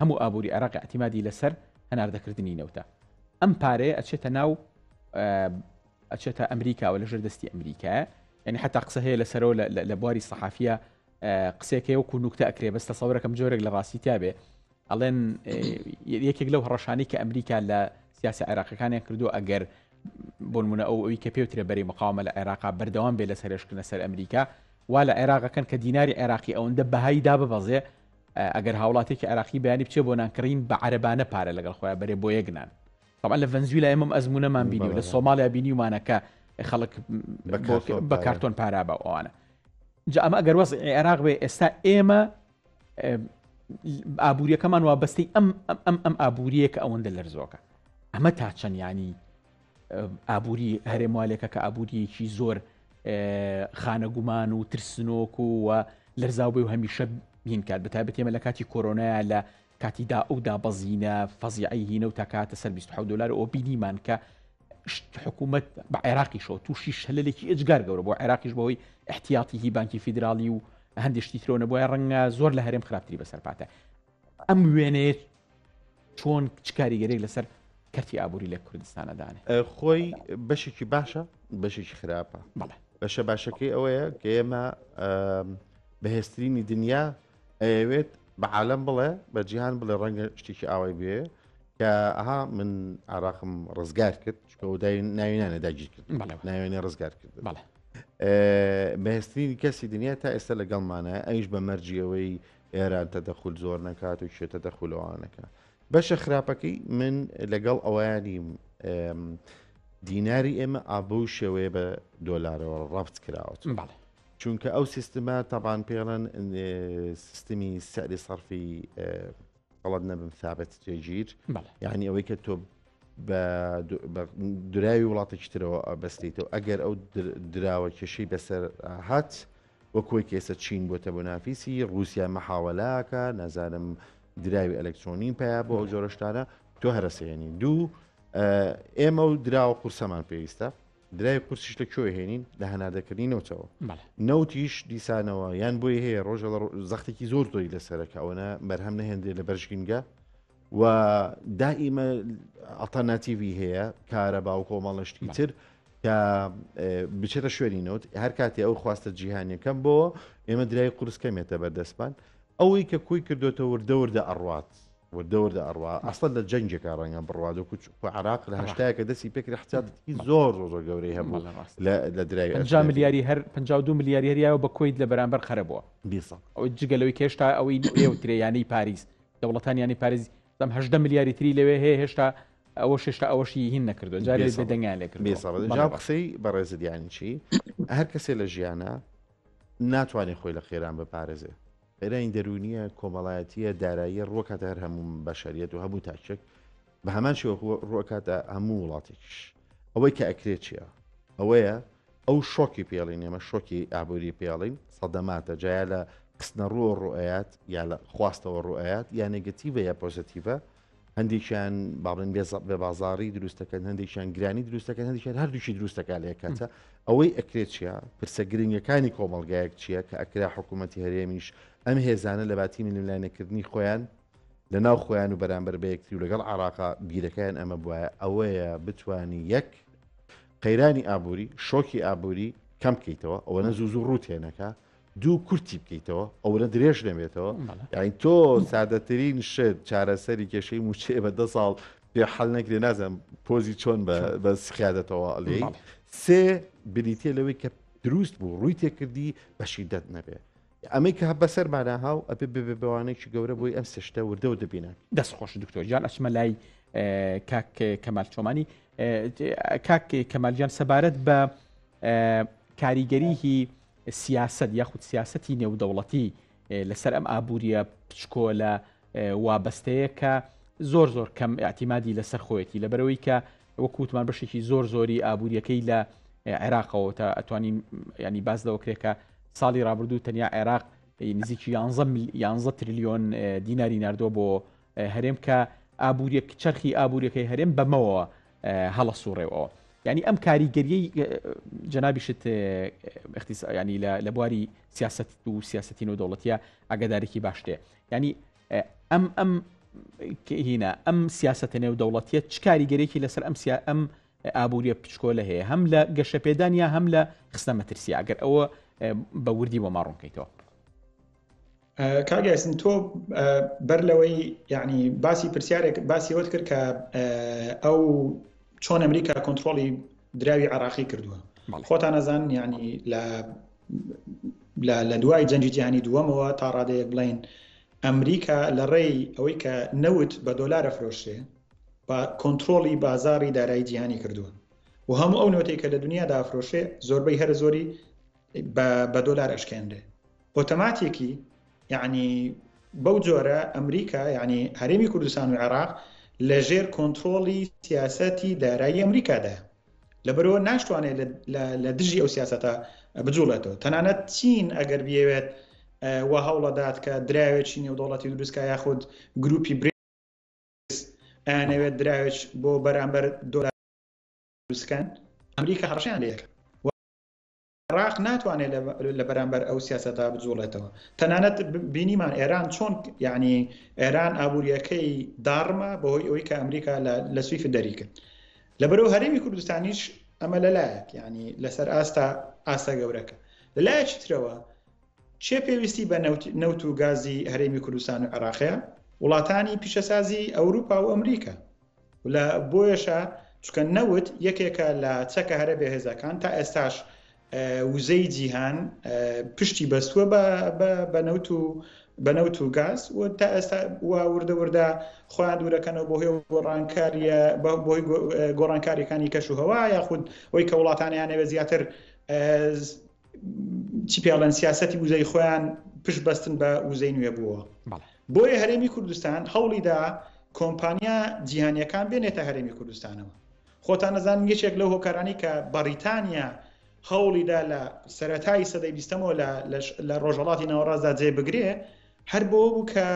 هەموو ئابووری عێراق اعتیمادی لەسەر هەناردەکردنی نەوتە ئەم پارەیە ئەچێتە ناو ئەچێتە ئەمریکاوە لەژێر دەستی ئەمریکایە یعنی حتا قسە هەیە لەسەرەوە لە بواری سەحافیە قسێکەیە وەکو نوکتە ئەکرێ بەس تەسەورەکەم جۆرێک لە ڕاستی تیا بێ ئەڵێن یەکێک لەو هەڕەشانەی کە ئەمریکا لە سیاسی عێراقەکانیان کردو ئەگەر بۆنمونە ئەو ئەوی کە پێوترێ بەری مقاومە لە عێراقا بەردەوام بێ لە سەرێشکردنە سەر ئەمریکا وا لە عێراقەکەن کە دیناری عێراقی ئەوەندە بەهای داببەزێ ئەگەر هاوڵاتێکی عێراقی بەیانی بچێ بۆ نانکڕین بە عەرەبانە پارە لەگەڵ خۆیان بەرێ بۆ یەک نان طبعا لە ڤەنزویلا ئێمەم ئەزمونەمان بینی و لە سۆمالیا بینیومانە کە خەڵک بە کارتۆن پارا بە ئەوانە جا ئەمە ئەگەر وەزعی عێراق بێ ئێستا ئێمە ئابوووریەکەمان وابەستەی ئەم ئەم ئەم ئابوووریە کە ئەوەندە لەرزۆکە ئەمە تا چەند ینی ئابووری هەرێم والێکە کە ئابووریەکی زۆر خانەگومان و ترسنۆک و و لەرزاو بێ و هەمیشە هین کات بەتایبەت ئێمە لە کاتی کۆرۆنایە لە کاتی دا ئەو دابەزینە فەزیعی هینە و تاکاتە سەر 27 دلار ئەو بینیمان کە حکوومەت بە عێراقیشەوە تووشی شەلێکی ئێجگار گەورە بۆ عێراقیش بەهۆی احتیاطی هی بانکی فیدراڵی و هەندێک شتی ترۆ نەبووە ڕەنگە زۆر لە هەرێم خراپتری بەسەرپاتە ئەم وێنەیە چۆن چ کاریگەرێک لەسەر کەرتی ئابووری لە کوردستانە دانێ؟ خۆی بەشێکی باشە بەشێکی خراپە بەڵێ بەشە باشەکەی ئەوەیە کە ئێمە بەهێزترینی دنیا ئەیەوێت بە عالم بڵێ بە جیهان بڵێ ڕەنگە شتێکی ئاوای بێ کە ئەها من عراقم ڕزگار کرد چکە دای ناوی نانە داگیر کرد ناوێنێ ڕزگار کرد بەڵێ بەهێزترینی کەسی دنیا تا ئێستا لەگەڵمانە ئەویش بە مەرجی ئەوەی ئێران تەدەخول زۆر نەکات و کێ تەدەخول ئەوانە نەکات بەشە خراپەکەی من لەگەڵ ئەوەیانیم دیناری ئێمە ئابە و شێوەیە بە دۆلارەوە ڕەبت کراوە بەڵێ چونکە ئەو سیستمە تەبان پێڵەن سیستمی سعری سەرفی غەڵەت نەبم ثابت جێگیر بەڵێ یعنی ئەوەی کە تۆ بە دراوی وڵاتێکی ترەوە بەستیتەوە ئەگەر ئەو دراوە کێشەی بەسەر هات وەک وەی کە ئێستا چین بۆتە مونافیسی ڕووسیا مەحاوەلاکە نازانم دراوی ئەلکترۆنی پیا بۆ ئەو جۆرە شتانە تۆ هەرەسێنی دوو ئێمە و دراوە قورسەمان پێویستە دراوی قورسیش لە کوێ هێنین لە هەناردەکردنی نەوتەوە نەوتیش دیسانەوە یان بۆی هەیە ڕۆژە لە زەختێکی زۆر زۆری لەسەرەکە ئەوەنە بەرهەم نەهێندرێ لە بەرژگینگە و دائیمە ئەڵتەرناتیڤی هەیە کارەبا و کۆمەڵە شتی تر کە بچێتە شوێنی نەوت هەر کاتێ ئەو خواستە جیهانیەکەم بۆ ئێمە درای قورس کەمێتە بەردەستمان ئەوەی کە کوی کردوێتە وردە وردە ئەڕوات وردە وردە ئەڕوا ئەسڵ لە جەنگێکا ڕەنگە بڕوات وەکو عراق لە هەشتایەکە دەستی پێکرد احتیاطی زۆر زۆر زۆر گەورەی هەبوو لە درای 50 ملیاری هەر 52 ملیاری هەریاوە بە کۆیت لە بەرامبەر قەرەبووە ئەو جگە لەوەی کێشتا ئەوەی پێوترێ یانەی پاریس دەوڵەتان یانەی پاریس دەم هەژدە ملیاری تری لەوێ هەیە هێشتا ئەوە شێشتا ئەوەشی هین نەکردو جارێ بێدەنگیان لێ کرد جا قسەی بەڕێزت یانی چی هەر کەسێ لە ژیانە ناتوانێت خۆی لە قەیران بپارێزێ قەیرانی دەرونیە کۆمەڵایەتیە داراییە ڕوەکاتە هەر هەموو بەشەریەت و هەموو تاکێک بە هەمان شێوە ڕوەکاتە هەموو وڵاتێکیش ئەوەی کە ئەکرێت چییە ئەوەیە ئەو شۆکی پێڵین ئێمە شۆکی ئابووری پێڵین سەدەماتە جایا لە قسنە ڕووە ڕوئەیات یا لە خواستەوە ڕوئەیات یا نێگەتیڤە یا پۆزەتیڤە هەندێکیان باڵێن بێ بازاری دروستەکەن هەندێکیان گرانی دروستەکەن هەندێکیان هەردووکی دروستەکە لە کاتە ئەوەی ئەکرێت چیە پرسە گرنگەکانی کۆمەلگایەک چییە کە ئەکرا حکوومەتتی هەرێمیش ئەم هێزانە لە باتی ململانێکردنی خۆیان لە ناو خۆیان و بەرامبەر بە یەکتری و لەگەڵ عراقا بیرەکەیان ئەمە بواە ئەوەیە بتانی یەک قەیرانی ئابووری، شۆکی ئابووری کەم بکەیتەوە، ئەوەنە زوو زوو ڕووت هێنەکە، دوو کورتی بکەیتەوە، ئەوەنە درێژ نەبێتەوە، یانی تۆ سادەترین شت چارەسەری کێشەی مووچەیە بە دە ساڵ پێ حەل نەکرێ نازانم پۆزی چۆن بە سخیادەتەوە لێی. سێ بریتیە لەوەی کە دروست بوو ڕووی تێکردی بە شیدەت نەبێ. ئەمەی کە بەسەرمانا هاو ئەبێ ببێ بەوانێکی گەورە بۆی ئەم سشتە وردە و دەبینە. دەست خۆش دکتۆر گیان ئەچمە لای کاک کەمال چۆمانی کاک کەمال گیان سەبارەت بە کاریگەریی سیاست یاخود سیاستی نێودەوڵەتی لەسەر ئەم ئابووریە پچکۆلە وابەستەیە کە زۆر زۆر کەم اعتیمادی لەسەر خۆیەتی لەبەرەوەی کە وەکو وتمان بەشێکی زۆر زۆری ئابووریەکەی لە عێراقەوە تا ئەتوانین ینی باس لەوە کرێ کە ساڵی رابردوو تەنیا عێراق نزیکی 11 تریلیۆن دیناری نردووە بۆ هەرێم کە ئابووریەک چەرخی ئابووریەکەی هەرێم بەمەوە هەڵە سوڕێەوە ینی ئەم کاریگەریەی جەنابیشت ینی لە بواری سیاست و سیاستی و دەوڵەتە ئاگادارێکی باشتێ ینی ئەم ئەم هینا ئەم سیاسەتە نێودەوڵەتیە چ کاریگەرێکی لەسەر ئەم سیا ئەم ئابووریە پچکۆلە هەیە هەم لە گەشەپێدان یا هەم لە خستە مەترسی ئەگەر ئەوە بە وردی بۆ ماڕونکەیتەوە. کاک یاسین تۆ بەر لەوەی یعنی باسی پرسیارێک باسی وت کرد کە ئەو چۆن ئەمریکا کۆنتترۆلی دراوی عراقی کردووە خۆتان نەزان یعنی لە لە دوای جەنگی جیهانی دووەمەوە تا ڕادەیەک بڵین ئەمریکا لە ڕێی ئەوەی کە نەوت بە دۆلار ئەفرۆشرێ بە کۆنترۆڵی بازاڕی دارایی جیهانی کردووە و هەموو ئەو نەوتەی کە لە دنیادا ئەفرۆشێ زۆربەی هەرە زۆری بە دۆلار ئەشکێنرێ ئۆتەماتێکی یعنی بەو جۆرە ئەمریکا یعنی هەرێمی کوردستان و عێراق لە ژێر کۆنترۆڵی سیاسەتی دارایی ئەمریکادایە. لەبەرئەوە ناشتوانێت لە دژی ئەو سیاسەتە بجوڵێتەوە. تەنانەت چین ئەگەر بیەوێت وا هەوڵەدات کە دراوێکی نێودەوڵەتی دروستکا یاخود گروپی بریکس ئەیانەوێت دراوێک بۆ بەرامبەر دۆلار دروستکەن، ئەمریکا هەڕەشەیان لێ دەکات. عێراق ناتوانێت لە بەرامبەر ئەو سیاسەتە بجوڵێتەوە. تەنانەت بینیمان ئێران چۆن یعنی ئێران ئابووریەکەی داڕما بەهۆی ئەوەی کە ئەمریکا لە سویفت دەری کرد. لەبەرەوە هەرێمی کوردستانیش ئەمە لەلایەک یعنی لەسەر ئاستا ئاستە گەورەکە. لەلایەکی ترەوە چێ پێویستی بە نەوت و گازی هەرێمی کوردستان و عێراقەیە؟ وڵاتانی پیشەسازی ئەوروپا و ئەمریکا. لە بۆیەشە چونکە نەوت یەکێکە لە چەکە هەرە بەهێزەکان تا ئێستاش وزەی جیهان پشتی بەستووە بە نەوت و بە نەوت و گاز و تا ئێستا وا وردە وردە خۆیان دوورەکەنەوە بۆ هۆی گۆڕانکاریە بۆی گۆڕانکاریەکانی کەش و هەوا یاخود ئەوی کە وڵاتانیانەوە زیاتر چی پێڵێن سیاسەتی وزەی خۆیان پشت بەستن بە وزەی نوێ بووە بۆیە هەرێمی کوردستان هەوڵیدا کۆمپانیا جیهانیەکان بێنێتە هەرێمی کوردستانەوە. خۆتان ئەزانن یەکێک لەو هۆکارانەی کە بەڕیتانیا هەوڵیدا لە سەرەتای سەدەی بیستەمەوە لە ڕۆژهەڵاتی ناوەڕاستدا جێ بگرێ هەر بۆ بوو کە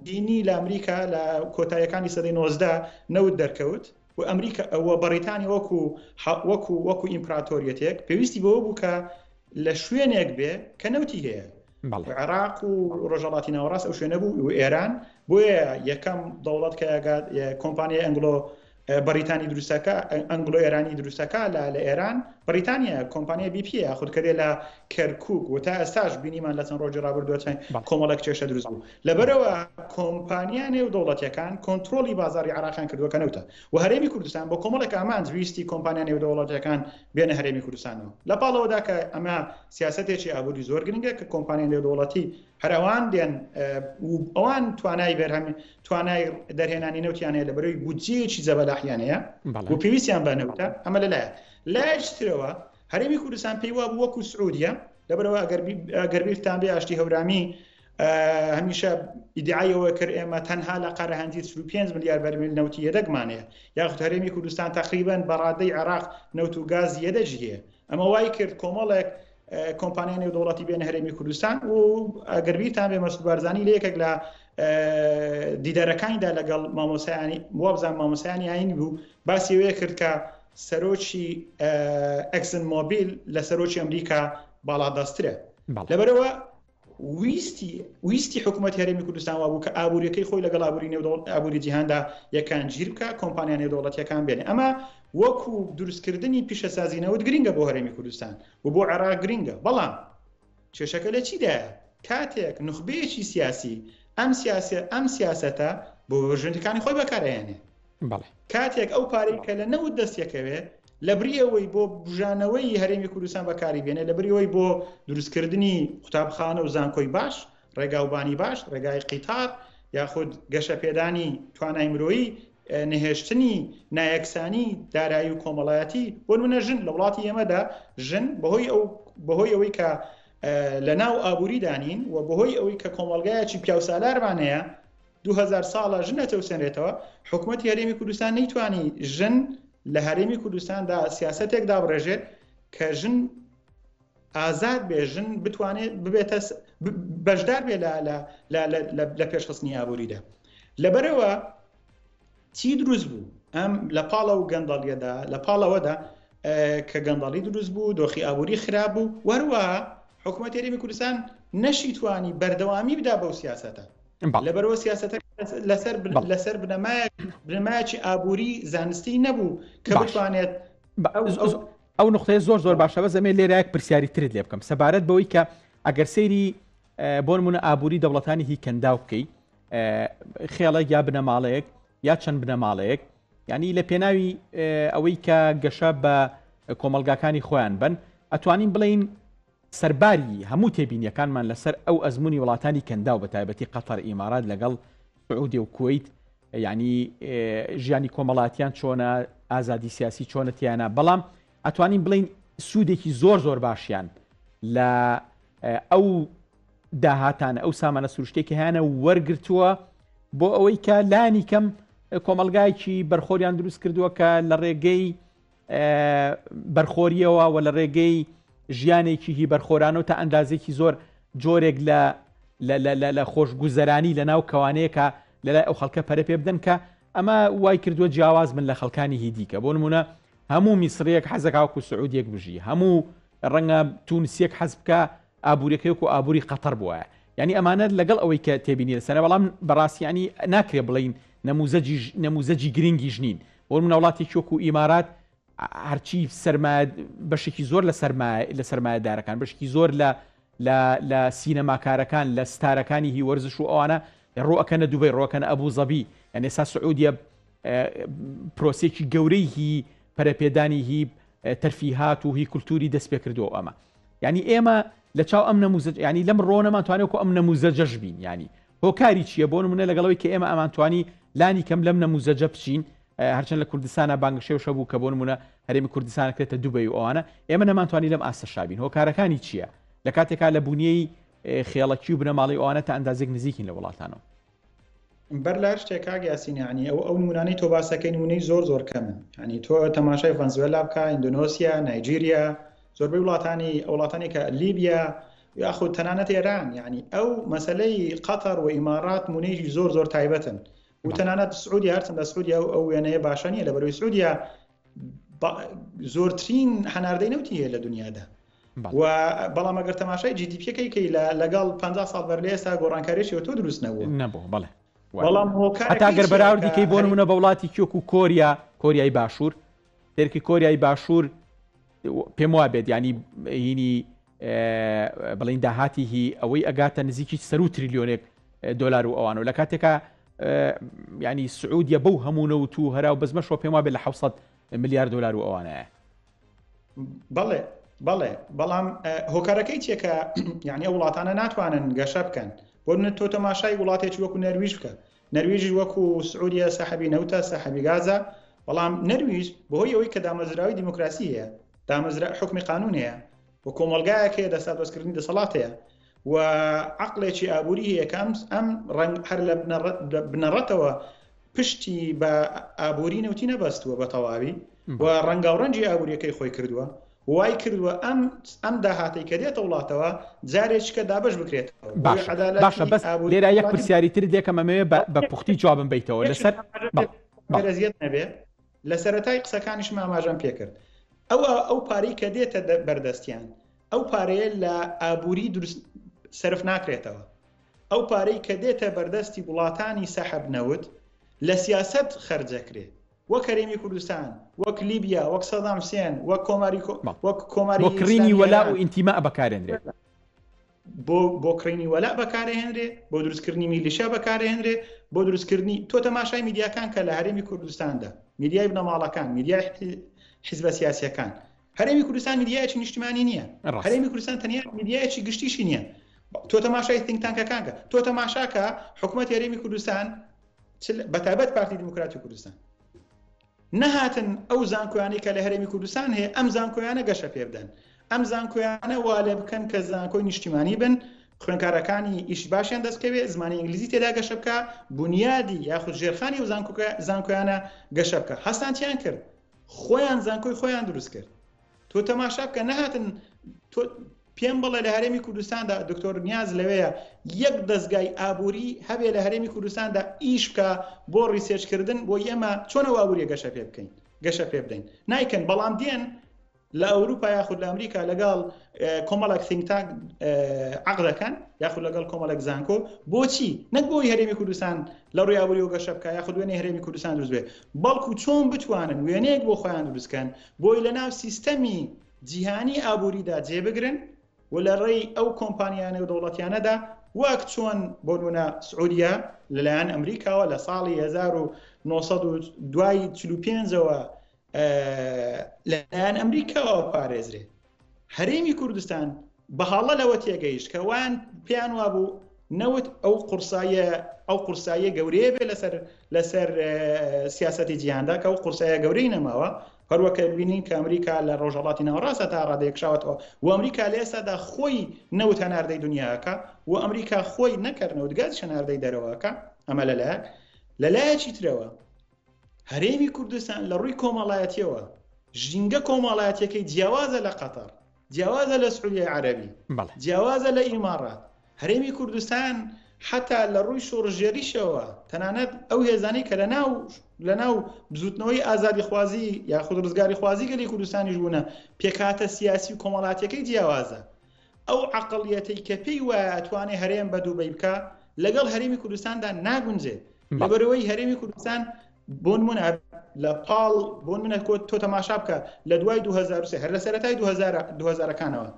بینی لە ئەمریکا لە کۆتاییەکانی سەدەی 19 نەوت دەرکەوت و ئەمریکا ئەوە بەڕیتانی وەکو وەکو وەکو ئیمپراتۆریەتێک پێویستی بەوە بوو کە لە شوێنێک بێ کە نەوتی هەیە عێراق و ڕۆژهەڵاتی ناوەڕاست ئەو شوێنە بوو و ئێران بۆیە یەکەم دەوڵەت کە کۆمپانیای ئەنگلۆ بەریتانی دروستەکە ئەنگلۆ ئێرانی دروستەکە لە لە ئێران بەریتانیا کۆمپانیای BP یاخود کە دێ لە کەرکک و تا ئێستاش بینیمان لە چەند ڕۆژی ڕابردووە چەند کۆمەڵێک کێشە دروست بوو لەبەرەوە کۆمپانیا نێو دەوڵەتەکان کۆنتترۆلی بازاری عراقیان کردووە کە نەوتە و هەرێمی کوردستان بۆ کۆمەڵێک ئامانج ویستی کۆمپانیا نێودەوڵەتیەکان بێنە هەرێمی کوردستانەوە. لە پاڵەوەدا کە ئەمە سیاسەتێکی ئابووری زۆر گرنگە کە کۆمپانیا نێودەوڵەتی هەر ئەوان دێن و ئەوان توانای بەرهەم توانای دەرهێنانی نەوتیان هەیە لە بەرەوەی بودجەیەکی زەبەلاحیان هەیە و پێویستیان بە نەوتە ئەمە لەلایەک لایەکی ترەوە هەرێمی کوردستان پێی وابوو وەکو سعودیە لەبەرەوە ئەگەر بیرتان بێ ئاشتی هەورامی هەمیشە ئیدعای ئەوە کرد ئێمە تەنها لە قەرەهەنجیر 45 ملیار بەرمیل نەوتی یەدەگمان هەیە یاخود هەرێمی کوردستان تقریبا بە ڕادەی عێراق نەوت و گاز یەدەگی هەیە ئەمە وای کرد کۆمەڵێک کۆمپانیا نێودەوڵەتی بێنە هەرێمی کوردستان و ئەگەر بیرتان بێ مەسعود بارزانی لە یەکێک لە دیدارەکانیدا لەگەڵ مامۆسایانی وابزان مامۆسایانی ئاینی بوو باسی ئەوەیە کرد کە سەرۆکی ئەکسن مۆبیل لە سەرۆکی ئەمریکا باڵادەسترە لەبەرەوە ویستی ویستی حکوومەتی هەرێمی کوردستان وابوو کە ئابووریەکەی خۆی لەگەڵ ئابووری نێودەوڵ ئابووری جیهاندا یەکانگیر بکە کۆمپانیا نێودەوڵەتیەکان بێنێ ئەمە وەکو دروستکردنی پیشەسازی نەوت گرنگە بۆ هەرێمی کوردستان و بۆ عێراق گرنگە بەڵام کێشەکە لە چیدایە کاتێک نوخبەیەکی سیاسی ئەم سیاسی ئەم سیاسەتە بۆ بەرژەوەندیەکانی خۆی بەکارئەهێنێ بەڵێ. کاتێک ئەو پارەی کە لە نەوت دەستیەکەوێ لەبری ئەوەی بۆ بوژانەوەی هەرێمی کوردستان بەکاری بێنێ، لەبری ئەوەی بۆ دروستکردنی قوتابخانە و زانکۆی باش، ڕێگاوبانی باش، ڕێگای قیتار، یاخود گەشەپێدانی توانای مرۆیی، نەهێشتنی نایەکسانی دارایی و کۆمەڵایەتی، بۆ نمونە ژن لە وڵاتی ئێمەدا ژن بەهۆی ئەو بەهۆی ئەوەی کە لە ناو ئابووریدا نین و بەهۆی ئەوەی کە کۆمەڵگایەکی پیاوسالارمان هەیە، 2000 ساڵە ژن ئەچەوسێنرێتەوە، حکومەتی هەرێمی کوردستان نەیتوانی ژن لە هەرێمی کوردستاندا سیاسەتێک دابڕێژێت کە ژن ئازاد بێ ژن بتوانێت ببێتە بەشدار بێ لە پێشخستنی ئابووریدا لەبەرەوە چی دروست بوو ئەم لە پاڵە و گەندەڵیەدا لە پاڵەوەدا کە گەندەڵی دروست بوو دۆخی ئابووری خراپ بوو وەروە حکوومەت هەرێمی کوردستان نەشیتوانی بەردەوامی بدا بەو سیاسەتە لەبەرەوە سیاسەتە لەسەر لەسەر بنەمایەک بنەمایەکی ئابووری زانستی نەبوو کە بتوانێت ئەو نقطەیە زۆر زۆر باشە بەس ئەمێ لێرایەک پرسیاری ترت لێ بکەم سەبارەت بەوەی کە ئەگەر سەیری بۆ نمونە ئابووری دەوڵەتانی هی کەنداو بکەی خێڵێک یا بنەماڵەیەک یا چەند بنەماڵەیەک ینی لە پێناوی ئەوەی کە گەشە بە کۆمەلگاکانی خۆیان بن ئەتوانین بڵین سەرباری هەموو تێبینیەکانمان لەسەر ئەو ئەزمموی وڵاتانی کەنداو بە تایبەتی قەتەر ئیمارات لەگەڵ سعودی و کویت یعنی ژیانی کۆمەڵاتیان چۆنە ئازادی سیاسی چۆنە تیانە بەڵام ئەتوانین بڵین سوودێکی زۆر زۆر باشیان لە ئەو داهاتانە ئەو سامانە سروشتێکی هەیەە وەرگتووە بۆ ئەوەی کە لانی کەم کۆمەلگایکی بەرخۆریان دروست کردووە کە لە ڕێگەی بەرخۆریەوە و لە ڕێگەی ژیانێکی هی بەرخۆرانە و تا ئەندازێکی زۆر جۆرێک لە لە خۆشگوزەرانی لە ناو کەوانەیەکە لەلای ئەو خەڵکە پەرە پێ بدەن کە ئەمە وای کردووە جیاواز بن لە خەڵکانی هی دیکە بۆ نمونە هەموو میسریەک حەزەکا وەکو سعودیەک بژی هەموو ڕەنگە تونسیەک حەز بکە ئابووریەکەی وەکو ئابووری قەتەر بووایە یعنی ئەمانە لەگەڵ ئەوەی کە تێبینی لەسەرە بەڵام بەڕاستی ینی ناکرێ بڵین نەموزەجی نەموزەجی گرنگیش نین بۆ منە وڵاتێکی وەکو ئیمارات هەرچی سەرمایە بەشێکی زۆر لە سەرمایە لە سەرمایەدارەکان بەشێکی زۆر لە لە لە سینەماکارەکان لە ستارەکانی هی وەرزش و ئەوانە ڕوئەکەنە دوبەی ڕۆکەن ئەبوو زەبی یعنی ئێستا سعودیە پرۆسێکی گەورەی هی پەرەپێدانی هی تەرفیهات و هی کولتوری دەست پێ کردووە ئەمە یعنی ئێمە لە چاو ئەم نەموزە ینی لەم ڕۆنەمان توانێت کو ئەم نەموزەجەش بین ینی هۆکاری چییە بۆ نمونە لەگەڵەوەی کە ئێمە ئەمانتوانی لانی کەم لەم نەموزەجە بچین هەرچەند لە کوردستانە بانگەشەی شەبوو کە بۆ نمونە هەرێمی کوردستان کرێتە دوبەی و ئەوانە ئێمە نەمانتوانی لەم ئاستە شابین هۆکارەکانی چییە لە کاتێکا لە بوونیەی خێڵەکی و بنەماڵی ئەوانە تا ئەندازێک نزیکین لە وڵاتانەوە بەر لە هەر شتێک کاک یاسین یعنی ئەو ئەو نمونانەی تۆ باسەکەی نمونەی زۆر زۆر کەمن یعنی تۆ تەماشای ڤەنزوێلا بکە ئیندۆنۆسیا نایجیریا زۆربەی وڵاتانی وڵاتانی کە لیبیا یاخود تەنانەت ئێران یعنی ئەو مەسلەی قەتەر و ئیمارات نمونەیەکی زۆر زۆر تایبەتن و تەنانەت سعودیا هەرچەندە سعودیا ئەو وێنەیە باشە نییە لە بەرەوەی سعودیا زۆرترین هەناردەی نەوتی هەیە لە دنیادا و بەڵام ئەگەر تەماشای GDP-ەکەی کەی لە لەگەڵ 50 ساڵ بەر لە ئێستا گۆڕانکاریی تۆ دروست نەبوو نەبوو بەڵێ بەڵام هۆکار گەر بەراوردی کەی بۆ نمونە بە وڵاتی کیۆک و کۆریا کۆریای باشوور تێرکی کۆریای باشوور پێم وا بێت ینی هینی بڵین داهاتی هی ئەوەی ئەگاتە نزیکی سەرو تریلیۆنێک دۆلار و ئەوان و لە کاتێکا ینی سعودیە بەو هەموو نەوت و هەرا و بەزمەشەوە پێم وابێت لە 600 ملیار دلار و ئەوانەیە. بەڵێ بەڵێ بەڵام هۆکارەکەی چیە کە یعنی ئەو وڵاتانە ناتوانن گەشە بکەن بۆ منە تۆ تەماشای وڵاتێکی وەکو نەرویج بکە نەرویژی وەکو سعودیە سەحەبی نەوتە سەحەبی گازە بەڵام نەرویج بەهۆی ئەوەی کە دامەزراوی دیموکراسی هەیە دامەزرا حکمی قانون هەیە و کۆمەڵگایەک هەیە دەستابەستکردنی دەسەڵات هەیە و عقلێکی ئابووری هەیە کە ئەم ئەم ڕەنگ هەر لە بنەڕەتەوە پشتی بە ئابووری نەوتی نەبەستووە بە تەواوی و ڕەنگاوڕەنگی ئابووریەکەی خۆی کردووە وای کردووە ئەم ئەم داهاتەی کە دێتە وڵاتەوە جارێککە دابش بکرێت باشە بەس لێرە یەک پرسیاری تر دێکەم ئەمەوێ بە پوختی جوابم بیتەوە لەسەر بەرەزیەت نەبێ لە سەرەتای قسەکانیشم ئاماژەم پێکرد ئەو ئەو پارەی کە دێتە بەردەستیان ئەو پارەیە لە ئابووری دروست سەرف ناکرێتەوە ئەو پارەی کە دێتە بەردەستی وڵاتانی سەحب نەوت لە سیاست خەرجەکرێ وەک هەرێمی کوردستان وەک لیبیا وەک سەدام حسێن وەک کۆماری وەک کۆماری بۆ کڕینی وەلا و ئینتیما بەکارێنرێت بۆ بۆ کڕینی وەلا بەکارهێنرێ بۆ دروستکردنی میلیشیا بەکارهێنرێ بۆ دروستکردنی تۆ تەماشای میدیاکان کە لە هەرێمی کوردستاندا میدیای بنەماڵەکان میدیای حیزبە سیاسیەکان هەرێمی کوردستان میدیایەکی نیشتمانی نییە هەرێمی کوردستان تەنیا میدیایەکی گشتیشی نییە تۆ تەماشای think tank ەکان کە تۆ تەماشاکە حکوومەت هەرێمی کوردستان بەتایبەت پارتی دیموکراتی کوردستان نەهاتن ئەو زانکۆیانەی کە لە هەرێمی کوردستان هەیە ئەم زانکۆیانە گەشە پێ بدەن ئەم زانکۆیانە وا لێ بکەن کە زانکۆی نیشتیمانی بن خوێنکارەکانی ئیش باشیان دەستکەوێت زمانی ئینگلیزی تێدا گەشە بکە بنیادی یاخود ژێرخانی و زانکۆیانە گەشە بکە هەستانتیان کرد خۆیان زانکۆی خۆیان دروست کرد تۆ تەماشا بکە نەهاتن تۆ پێم بڵێ لە هەرێمی کوردستاندا دکتۆر نیاز لەوەیە یەک دەستگای ئابووری هەبێ لە هەرێمی کوردستاندا ئیش بکە بۆ research کردن بۆ ئێمە چۆن ئەو ئابووریە گەشە پێ بکەین گەشە پێ بدەین نایکەن بەڵام دێن لە ئەوروپا یاخود لە ئەمریکا لەگەڵ کۆمەڵک think tank عقدەکەن یاخود لەگەڵ کۆمەڵێک زانکۆ بۆچی نەک بۆی هەرێمی کوردستان لە ڕووی ئابووری و گەشە بکە یاخود وێنەی هەرێمی کوردستان دروست بێ بەڵکو چۆن بتوانن وێنەیەک بۆ خۆیان دروستکەن بۆی لە ناو سیستەمی جیهانی ئابووریدا جێبگرن و لە ڕێی ئەو کۆمپانیا نێودەوڵەتیانەدا وەک چۆن بۆ نمونە سعودیە لەلایەن ئەمریکاوە لە ساڵی 1900 دوای 45ەوە لەلایەن ئەمریکاوە پارێزرێ هەرێمی کوردستان بە هەڵە لەوە تێگەیشت کە وان پێیان وابوو نەوت ئەو قورسایە ئەو قورساییە گەورەیە بێ لەسەر لەسەر سیاستی جیهاندا کە ئەو قورسایە گەورەی نەماوە هەروەکە بینین کە ئەمریکا لە ڕۆژهڵاتی ناوەڕاستە تا ڕادەیەک کشاوەتەوە و ئەمریکا لە ئێستادا خۆی نەوت هەناردەی دنیاکە و ئەمریکا خۆی نەکەر نەوت گاز هەناردەی دەرەوەکە ئەمە لەلایەک لەلایەکی ترەوە هەرێمی کوردستان لە ڕووی کۆمەڵایەتیەوە. ژینگە کۆمەڵایەتیەکەی جیاوازە لە قەتەر، جیاوازە لە سعودیای عەرەبی، جیاوازە لە ئیماڕات. هەرێمی کوردستان حەتا لە ڕووی شۆڕشگێریشەوە تەنانەت ئەو هێزانەی کە لەناو لەناو بزوتنەوەی ئازادیخوازی یاخود ڕزگاریخوازی گەلی کوردستانیش بوونە، پێکهاتە سیاسی و کۆمەڵاتیەکەی جیاوازە. ئەو عەقڵیەتەی کە پێی وایە ئەتوانێ هەرێم بە دوبەی بکا لەگەڵ هەرێمی کوردستاندا ناگونجێ. لەبەرئەوەی هەرێمی کوردستان بۆ نمونە لە پاڵ بۆ نمونە کۆ تۆ تەماشا بکە لە دوای 2003 هەر لە سەرەتای 2000ەکانەوە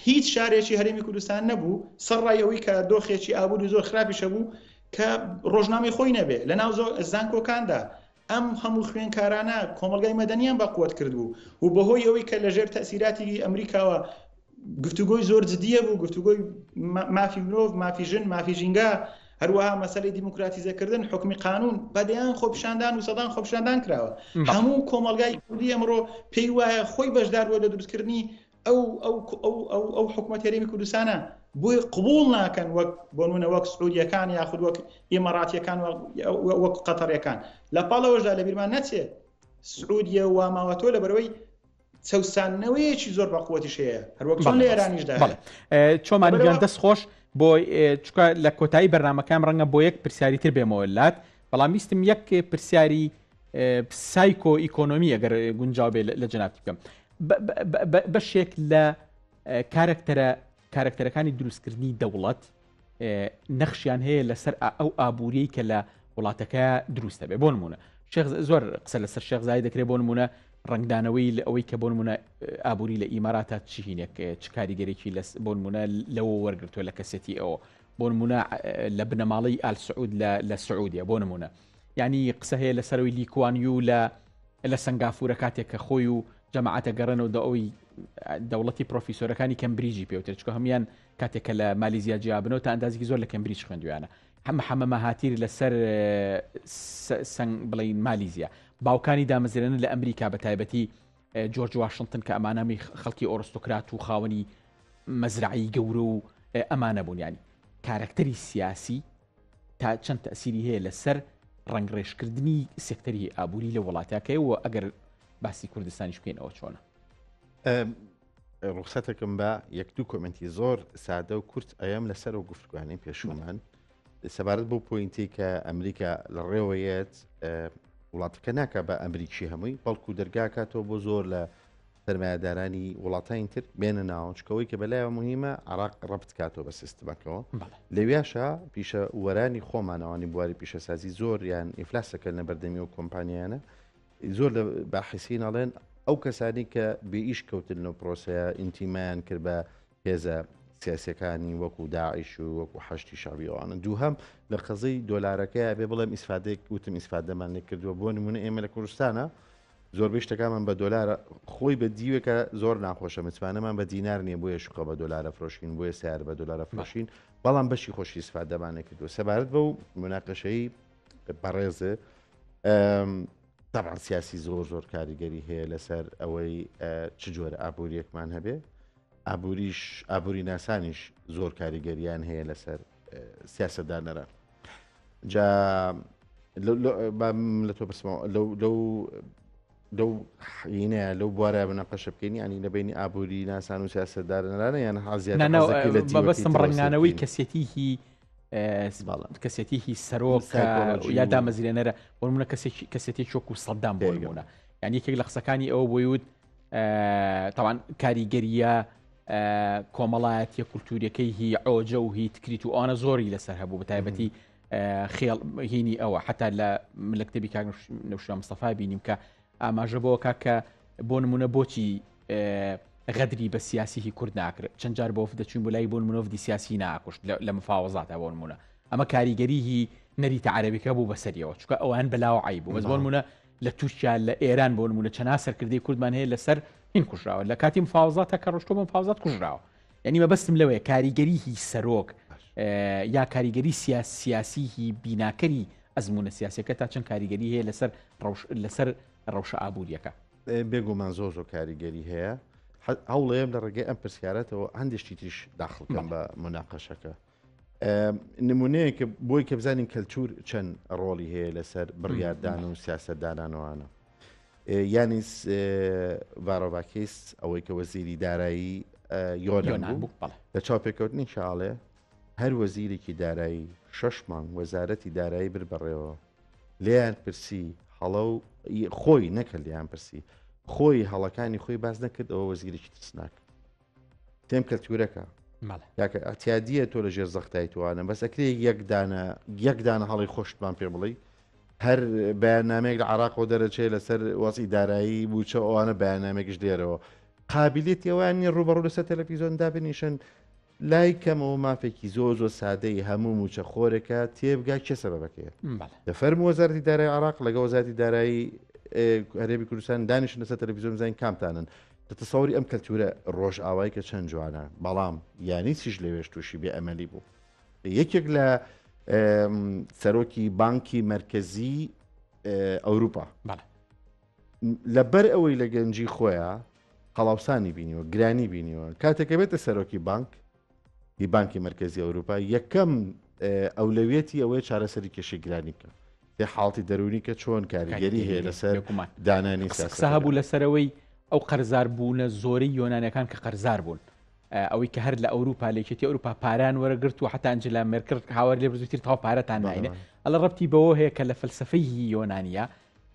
هیچ شارێکی هەرێمی کوردستان نەبوو سەرڕای ئەوەی کە دۆخێکی ئابووری زۆر خراپیش هەبوو کە ڕۆژنامەی خۆی نەبێ لە ناو زانکۆکاندا ئەم هەموو خوێنکارانە کۆمەلگای مەدەنیان بە قوت کردبوو و بەهۆی ئەوەی کە لەژێر تەسیراتی ئەمریکاوە گفتوگۆی زۆر جدیە بوو گفتوگۆی مافی مرۆڤ مافی ژن مافی ژینگە هەروەها مەسەلەی دیموکراتیزەکردن حکمی قانون بەدەیان خۆپیشاندان و سەدان خۆپیشاندان کراوە هەموو کۆمەلگای کوردی ئەمڕۆ پێی وایە خۆی بەشدار بووە لە دروستکردنی ئەو ئەو ئەو ئەو ئەو حکوومەت هەرێمی کوردستانە بۆی قبول ناکەن وەک بۆ نمونە وەک سعودیەکان یاخود وەک ئیماراتیەکان وەک قەتەڕیەکان لە پاڵەوەشدا لەبیرمان نەچێت سعودیە واماوەتەوە لەبەرەوەی چەوساندنەوەیەکی زۆر بە قوتیش هەیە هەروەک چۆن لە ئێرانیشدا چۆمانی گیان دەست خۆش بۆ چکە لە کۆتایی بەرنمەکان ڕەنگە بۆ یەک پرسیاری تر بێمەوە لات بەڵام ویستم یەک پرسیاری سایکۆ ئیکۆنۆمی ئەگەر گونجاو بێ لە جەنابتی بکەم بەشێک لە کارکتەرە کارکتەرەکانی دروستکردنی دەوڵەت نەخشیان هەیە لەسەر ئەو ئابووریەی کە لە وڵاتەکە دروست دەبێت بۆ نمونە شێخ زۆر قسە لەسەر شێخ زای دەکرێت بۆ نمونە ڕنگدانەوەی لە ئەوەی کە بۆ نمونە ئابووری لە ئیماراتە چهینێک چ کاریگەرێکی لە بۆ نمونە لەوە وەرگتووە لە کەسێتی ئەوە بۆ نمونە لە بنەماڵەی ئال سعود لە سعودیە بۆ نمونە ینی قسە هەیە لەسەرەوەی لیکوان یو لە لە سنگافورە کاتێک کە خۆی و جەماعەتە گەڕێنەوە دە ئەوی دەوڵەتی پرۆفیسۆرەکانی کەمبریجی پێوترێت چکە هەمان کاتێک کە لە مالیزیا جیابنەوە تا ئەندازێکی زۆر لە کەمبریج خوێندویانە هەم حەمە مەهاتیر لەسەر سنگ بڵین مالیزیا باوکانی دامەزرێنن لە ئەمریکا بە تایبەتی جۆرج واشنتن کە ئەمانەمی خەڵکی ئۆرستۆکرات و خاوەنی مەزرعی گەورە و ئەمانە بوون ینی کارەکتەری سیاسی تا چەند تەسیری هەیە لەسەر ڕەنگڕێژکردنی سێکتەری ئابووری لە وڵاتەکەی و ئەگەر باسی کوردستانیش بکەین ئەوە چۆنە؟ ڕوخسەتەکەم بە یەک دوو کۆمنتی زۆر سادە و کورت ئەیەم لەسەر و گفتوگانەی پێشومان سەبارەت بۆ point ی کە ئەمریکا لە ڕێوەیەت وڵاتەکە ناکە بە ئەمریکی هەمووی بەڵکو دەرگاکاتەوە بۆ زۆر لە سەرمایەدارانی وڵاتانی تر بێنە ناوە چکەوەی کە بەلایەوە مهمە عراق ڕەبت کاتەوە بە سیستمەکەەوە لەویاشە پیشە وەرانی خۆمانەوانی بواری پیشەسازی زۆر یان ئیفلاسەکەن لە بەردەمی و کۆمپانیانە زۆر لە باحیسین ئەڵێن ئەو کەسانی کە بێ ئیش کەوتن لەو پرۆسەیە ئینتیمایان کرد بە هێزە سیاسەکانی وەکو داعش و وەکو حەشتی شەعبی ئەوانە دووهەم لە قەزەی دۆلارەکەی بێ بڵێم ئیسفادێک وتم ئیسفادەمان لێ کردووە بۆ نمونە ئێمە لە کوردستانە زۆربەی شتەکانمان بە دۆلارە خۆی بە دیوێکە زۆر ناخۆشە متمانەمان بە دینار نییە بۆیە شوقە بە دۆلارە فرۆشین بۆیە سیار بە دۆلارە فرۆشین بەڵام بەشی خۆشی ئیسفادەمان نەکردووە سەبارەت بەو مناقەشەی بەڕێزێ طبعا سیاسی زۆر زۆر کاریگەری هەیە لەسەر ئەوەی چ جۆرە ئابوووریەکمان هەبێ ئابووریش ئابووری ناسانیش زۆر کاریگەریان هەیە لەسەر سیاسەدانەران جا لە تۆ پرسمەوە لەو لەو لەو حینەیە لەو بوارە بنەقەشە بکەین ینی لە بینی ئابووری ناسان و سیاسەتدارنەرانە یان حازیان مەبەستم ڕەنگدانەوەی کەسێتی هی کەسێتی هی سەرۆک یا دامەزرێنەرە بۆ منە کەسێکی کەسێتی چۆک و سەدام بۆ نمونە یان یەکێک لە قسەکانی ئەوە بۆی وت تاوان کاریگەریە کۆمەڵایەتیە کولتوریەکەی هی عۆجە و هی تکریت و ئەوانە زۆری لەسەر هەبوو بە تایبەتی خێڵ هینی ئەوە حتا لە لە کتێبی کاک نەوشیروان مستەفا بینیم کە ئاماژە بۆ کا کە بۆ نمونە بۆچی غەدری بە سیاسیی کورد ناکرێت چەند جار بۆ دەچوین بۆ لای بۆ نمونۆڤدی سیاسی ناکوشت لە مفاوەزاتە بۆ نمونە ئەمە کاریگەریی نەریتە عەرەبیەکە بوو بەسەریەوە چونکە ئەوان بەلاوە عیب بوو بەس بۆ نمونە لە تورکیا لە ئێران بۆ نمونە چەنا سەرکردەی کوردمان هەیە لەسەر هین کوژراوە لە کاتی مفاوەزاتە کە ڕۆشتۆ مفاوەزات کوژراوە یعنی مەبەستم لەوەیە کاریگەریی سەرۆک یا کاریگەری سیاسیی بیناکەری ئەزمونە سیاسەکە تا چەند کاریگەری هەیە لەسەر لەسەر ڕەوشە ئابووریەکە بێگومان زۆر زۆر کاریگەری هەیە هەوڵەیەم لە ڕێگەی ئەم پرسیارەتەوە هەندێک شتی تریش داخڵکەم بە مناقەشەکە نمونەیەکە بۆی کە بزانین کەلتور چەند ڕۆڵی هەیە لەسەر بڕیاردان و سیاستدانانەوانە. یانیس ڤارۆڤاکیس ئەوەی کە وەزیری دارایی یۆنان بوو لە چاوپێکەوتنی شاڵێ هەر وەزیرێکی دارایی شەش مانگ وەزارەتی دارایی بر بەڕێوە لێیان پرسی هەڵە و خۆی نەکە لێیان پرسی خۆی هەڵەکانی خۆی باز نەکرد ئەوە وەزیرێکی ترسناک تێم کەلتورەکە یاکە ئەتیادیە تۆ لە ژێر زەختای توانە بەس ئەکرێ یەک دانە یەک دانە هەڵی خۆشتمان پێ بڵێ هەر بەیاننامەیەک لە عراقەوە دەرەچێت لەسەر وەزی دارایی بووچە ئەوانە بەیاننامێکش لێرەوە قابلیەتی ئەویان نیە ڕوبەڕوو لەسەر تەلەفیزۆن دابنیشن لای کەمەوە مافێکی زۆر زۆر سادەی هەموو موچە خۆرێکە تێبگا کێ سەبەبەکەیە دەفەرم وەزارەتی دارای عراق لەگە وەزارەتی دارایی هەرێمی کوردستان دانیشن لەسەر تەلەفیزۆن بزانین کامتانن تەسەوری ئەم کەلتورە ڕۆژئاوای کە چەند جوانە بەڵام یانیسیش لەوێش تووشی بێ ئەمەلی بوو یەکێک لە سەرۆکی بانکی مەرکەزی ئەوروپا لەبەر ئەوەی لە گەنجی خۆیان هەڵاوسانی بینیوە گرانی بینیوە کاتێکە بێتە سەرۆکی بانک هی بانکی مەرکەزی ئەوروپا یەکەم ئەولەویەتی ئەوەیە چارەسەری کێشەی گرانی بکە تێ حاڵتی دەرونی کە چۆن کاریگەری هەیە لەسەر دانانی قسە هەبوو لەسەرەوەی ئەو قەرزار بوونە زۆری یۆنانەکان کە قەرزار بوون ئەوەی کە هەر لە ئەوروپا لەکێتی ئەوروپا پاران وەرەگرت و حتا ئەنجلا مێرکل هاوار لێ بزوتیر تاو پارەتان ناینێ ئەلە ڕەتی بەوە هەیە کە لە فەلسفەی یۆنانیە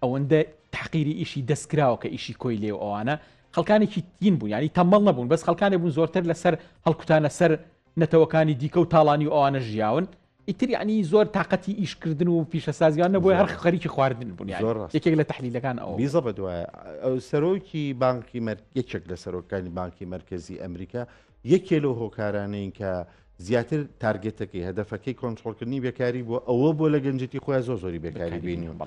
ئەوەندە تەحقیری ئیشی دەست کراوە کە ئیشی کۆیلەی و ئەوانە خەڵکانێکی تین بوون یانی تەمەڵ نەبوون بەس خەڵکانێ بوون زۆرتر لەسەر هەڵکوتانە سەر نەتەوەکانی دیکە و تاڵانی و ئەوانە ژیاون ئیتر یعنی زۆر تااقەتی ئیشکردن و پیشەسازیان نەبووە هەر خەریکی خواردن بوون زۆر یەکێک لە تحلیلەکان ئەو بیزە بە دوایە ئەو سەرۆکی بانکی مەر یەکێک لە سەرۆکانی بانکی مەرکەزی ئەمریکا یەکێ لەو هۆکارانەی کە زیاتر تارگێتەکەی هەدەفەکەی کۆنترۆڵکردنی بێکاری بووە ئەوە بۆ لە گەنجێتی خۆیان زۆر زۆری بێکاری بینیون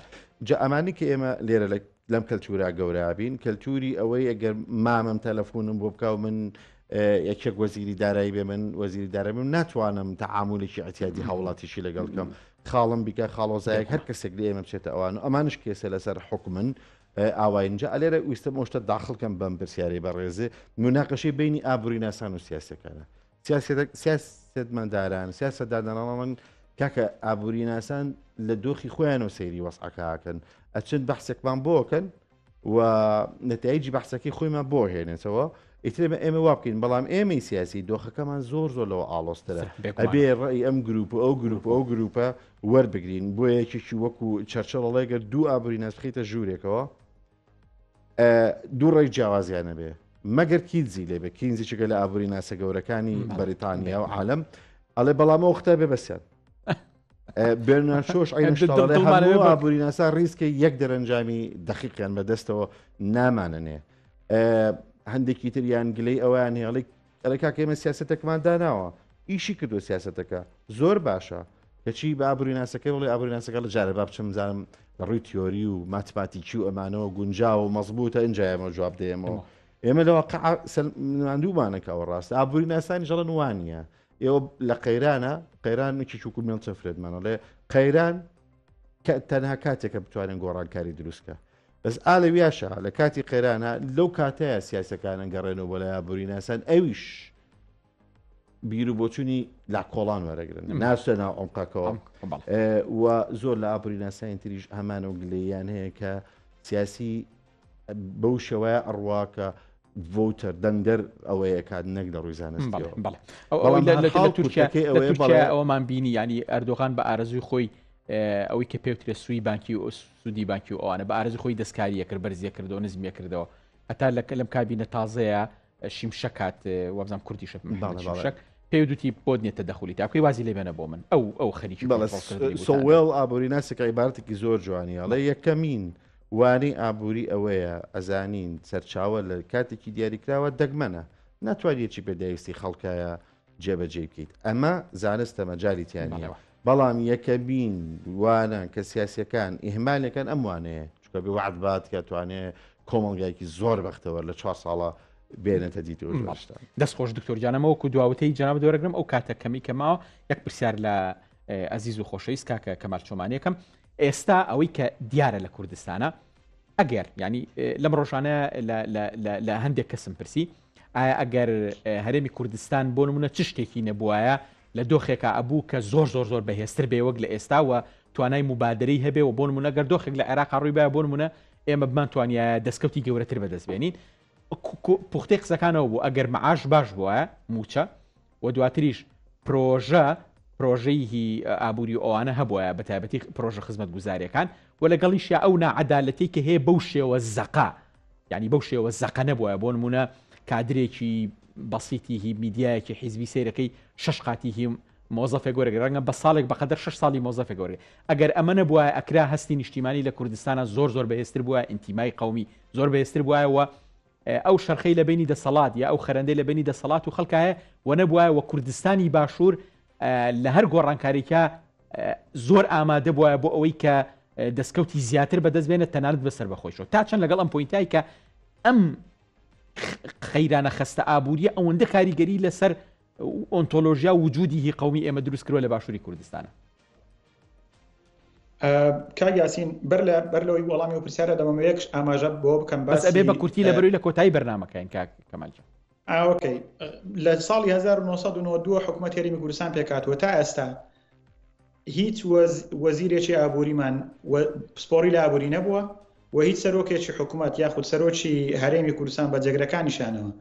جا ئەمانی کە ئێمە لێرە لەم کەلتورا گەورابین کەلتوری ئەوەی ئەگەر مامم تەلەفۆنم بۆ بکە و من یەکێک وەزیری دارایی بێ من وەزیری دارایی بم ناتوانم تەعامولێکی ئەتیادی هاوڵاتیشی لەگەڵ کەم خاڵم بیکە خاڵۆزایەک هەر کەسێک لە ئێمە بچێتە ئەوان و ئەمانش کێسە لەسەر حکومن ئاواین جا ئەلێرە ویستم ئەو شتە داخڵ کەم بەم پرسیارەی بەڕێزێ مناقەشەی بینی ئابووری ناسان و سیاسەکانە سیاسەتمەداران سیاسەتدانەران کاکە ئابووری ناسان لە دۆخی خۆیانەوە سەیری وەسعەکەکەن ئەچن بەحسێکمان بۆکەن و نەتایجی بەحسەکەی خۆیمان بۆ هێنێتەوە ئیتر ئێمە وا بکەین بەڵام ئێمەی سیاسی دۆخەکەمان زۆر زۆر لەوە ئاڵۆزترە ئەبێ ڕێی ئەم گروپ و ئەو گروپ ئەو گروپە وەربگرین بۆ یەکێکی وەکو چەرچڵ ئەڵێ گەر دوو ئابووری ناس بخەیتە ژوورێکەوە دوو ڕێی جیاوازیان نەبێ مەگەر کینزی لێ بێ کینزی چگە لە ئابووری ناسە گەورەکانی بەریتانیا و عالم ئەڵێ بەڵام ئەو وەختە بێ بەسیان بێرنارد شۆش هەموو ئابووری ناسا ڕیزکە یەک دەرەنجامی دەقیقیان بەدەستەوە نامانەنێ هەندێکی تریان گلەی ئەویان هێڵی ئەرێ کاکە ئێمە سیاسەتێکمان داناوە ئیشی کردووە سیاسەتەکە زۆر باشە کەچی بە ئابووریناسەکەی بڵێ ئابووریناسەکە لە جارێ با بچم زانم لە ڕووی تیۆری و ماتماتیکی و ئەمانەوە گونجاوە و مەزبووتە ئینجا ئێمە جواب دەیەمەوە ئێمە لە واقع ماندوومانە کە ئەوە ڕاستە ئابووری ناسانی ژەڵن وانە ئێوە لە قەیرانە قەیران یەکێکی وەکو میلتۆن فرێدمان ئەڵێ قەیران تەنها کاتێکە بتوانن گۆڕانکاری دروستکە بەس ئا لەویاشا لە کاتی قەیرانە لەو کاتەیە سیاسەکانن گەڕێنەوە بۆ لای ئابووری ناسان ئەویش بیر و بۆچوونی لا کۆڵان وەرەگرن ناسە ناو عمقەکەەوە و زۆر لە ئابووری ناسانی تریش هەمان و گلەیان هەیە کە سیاسی بەو شێوەیە ئەڕوا کە ڤۆتەر دەنگدەر ئەوەیە کات نەک لە ڕووی زانستیەوە بەڵێ تورکیا ئەوەمان بینی ینی ئەردۆغان بە ئارەزوی خۆی ئەوەی کە پێوترێ سوی بانکی و سوودی بانکی و ئەوانە بە ئارەزوی خۆی دەستکاریە کرد بەرزیە کردەوە نزمیە کردەوە هەتا لە لەم کابینە تازەیە شیمشەک هات وابزانم کوردیشە شیمشەک پێی دوتی بۆت نیە تەدەخولی تا بکەی وازی لێ بێنە بۆ من ئەو ئەو خەریکی سۆوێڵ ئابووری ناسێکە عیبارەتێکی زۆر جوانی ئەڵێ یەکەمین وانەی ئابووری ئەوەیە ئەزانین سەرچاوە لە کاتێکی دیاریکراوە دەگمەنە ناتوانێتی پێداویستی خەڵکایە جێبەجێی بکەیت ئەمە زانستە مەجالی تیا نییە بەڵام یەکەمین وانە کە سیاسیەکان ئیهمالەکەن ئەم وانەیە چونکە بێ وعد بات کە توانێ کۆمەڵگایکی زۆر بەختەوەر لە چوار ساڵە بێنێتە دیتەوە شتان. دەست خۆش دکتۆر گیان ئەمە وەکو دواوتەی جەنابت وەرەگرم ئەو کاتە کەمی کە ماوە یەک پرسیار لە ئەزیز و خۆشەویست کاکە کەمال چۆمانیەکەم ئێستا ئەوەی کە دیارە لە کوردستانە ئەگەر ینی لەم ڕۆژانە لە هەندێک کەسم پرسی ئایا ئەگەر هەرێمی کوردستان بۆ نمونە چ شتێکی نەبوایە لە دۆخێکا ئەبوو کە زۆر زۆر زۆر بەهێزتر بێ وەک لە ئێستا و توانای موبادەرەی هەبێ و بۆ نمونە گەر دۆخێک لە عێراقا ڕووی بایە بۆ نمونە ئێمە بمانتوانیایە دەستکەوتی گەورەتر بەدەست بێنین. پوختەی قسەکانەوە بوو ئەگەر معاش باش بووایە موچە و دواتریش پرۆژە پرۆژەی هی ئابووری و ئەوانە هەبوایە بە تایبەتی پرۆژە خزمەتگوزاریەکان و لەگەڵیشیا ئەو ناعەدالەتی کە هەیە بەو شێوە زەقە یعنی بەو شێوە زەقە نەبووە بۆ نمونە کادرێکی بەسیتی هی میدیایەکی حیزبی سەیرەکەی شش قاتی هی مۆزەفێک وەرەگرێ ڕەنگە بە ساڵێک بەقەدەر شش ساڵی مۆزەفێک وەرگێ ئەگەر ئەمە نەبوایە ئەکرا هەستی نیشتیمانی لە کوردستانە زۆر زۆر بەهێزتر بووە ئینتیمای قومی زۆر بەهێزتر بوایە و ئەو شەرخەی لە بینی دەسەڵات یا ئەو خەرەندەی لە بینی دەسەڵات و خەڵکایە و نەبوایە و کوردستانی باشوور لە هەر گۆڕانکاریکە زۆر ئامادە بوایە بۆ ئەوەی کە دەستکەوتی زیاتر بەدەست بێنێت تەنانەت بەسەر بەخۆیشەوە تا چەند لەگەڵ ئەم پۆینتای کە ئەم قەیرانە خەستە ئابووریە ئەوەندە کاریگەری لەسەر ئۆنتۆلۆژیا و وجودی هی قومی ئێمە دروست کردوە لە باشووری کوردستانە. کاک یاسین بەر لە بەر لەوەی وەڵامی و پرسیارە دەمەوە یەک ئاماژە بۆ بکەم بەس ئەبێ بە کورتی لە بەروی لە کۆتایی بەرنمەکەین کاک کەمال جان. ئاوکەی لە ساڵی 1992 حکوومەت هەرێمی کوردستان پێکاتوە تا ئێستا هیچ وەزیرێکی ئابووریمان پسپۆڕی لە ئابووری نەبووە و هیچ سەرۆکێکی حکوومەت یاخود سەرۆکی هەرێمی کوردستان بە جێگرەکانیشانەوە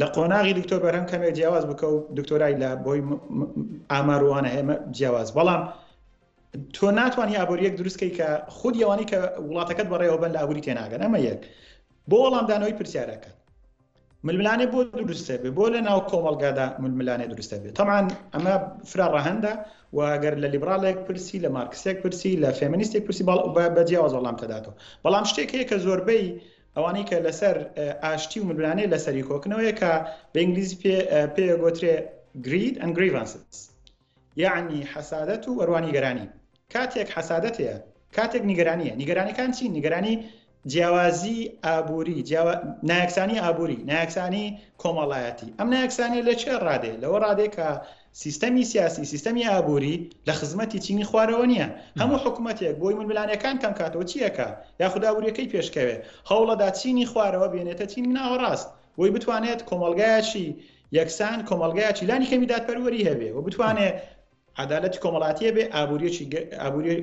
لە قۆناغی دکتۆر بەرهەم کەمێک جیاواز بکە و دکتۆرای لە بۆی ئاماروانە هەیە جیاواز بەڵام تۆ ناتوانانی ئابووریەک دروستکەی کە خودی ئەوانەی کە وڵاتەکەت بەڕێوەبەن لە ئابووری تێناگەن ئەمە یەک بۆ وەڵامدانەوەی پرسیارەکە ململانێ بۆ دروستە بێ بۆ لە ناو کۆمەڵگادا ململانێ دروستە بێ تەمان ئەمە فرا ڕەهەندە و ئەگەر لە لیبراڵێک پرسی لە مارکسێک پرسی لە فێمنیستێک پرسی باڵ بە جیاواز وەڵام تەداتەوە بەڵام شتێک هەیە کە زۆربەی ئەوانەی کە لەسەر ئاشتی و ململانێ لەسەری کۆکنەوەیە کە بە ئینگلیزی پێ پێ گۆترێ greed and grievances یعنی حەسادەت و ئەروانی نیگەرانی کاتێک حەسادەت هەیە کاتێک نیگەرانیە نیگەرانەکان چین نیگەرانی جیاوازی ئابووری نایەکسانی ئابووری نایەکسانی کۆمەڵایەتی ئەم نایەکسانی لە چێ ڕادێ لەوە ڕادێ کە سیستەمی سیاسی سیستەمی ئابووری لە خزمەتی چینی خوارەوە نییە هەموو حکوومەتێک بۆی ململانەکان کەم کاتەوە چیەکە یاخود ئابووریەکەی پێشکەوێ هەوڵەدا چینی خوارەوە بێنێتە چینی ناوەڕاست بۆی بتوانێت کۆمەڵگایەکی یەکسان کۆمەڵگایەکی لانی کەمی دادپەروەری هەبێ و بتوانێت عەدالەتی کۆمەڵاتی هەبێ ئابووریەکی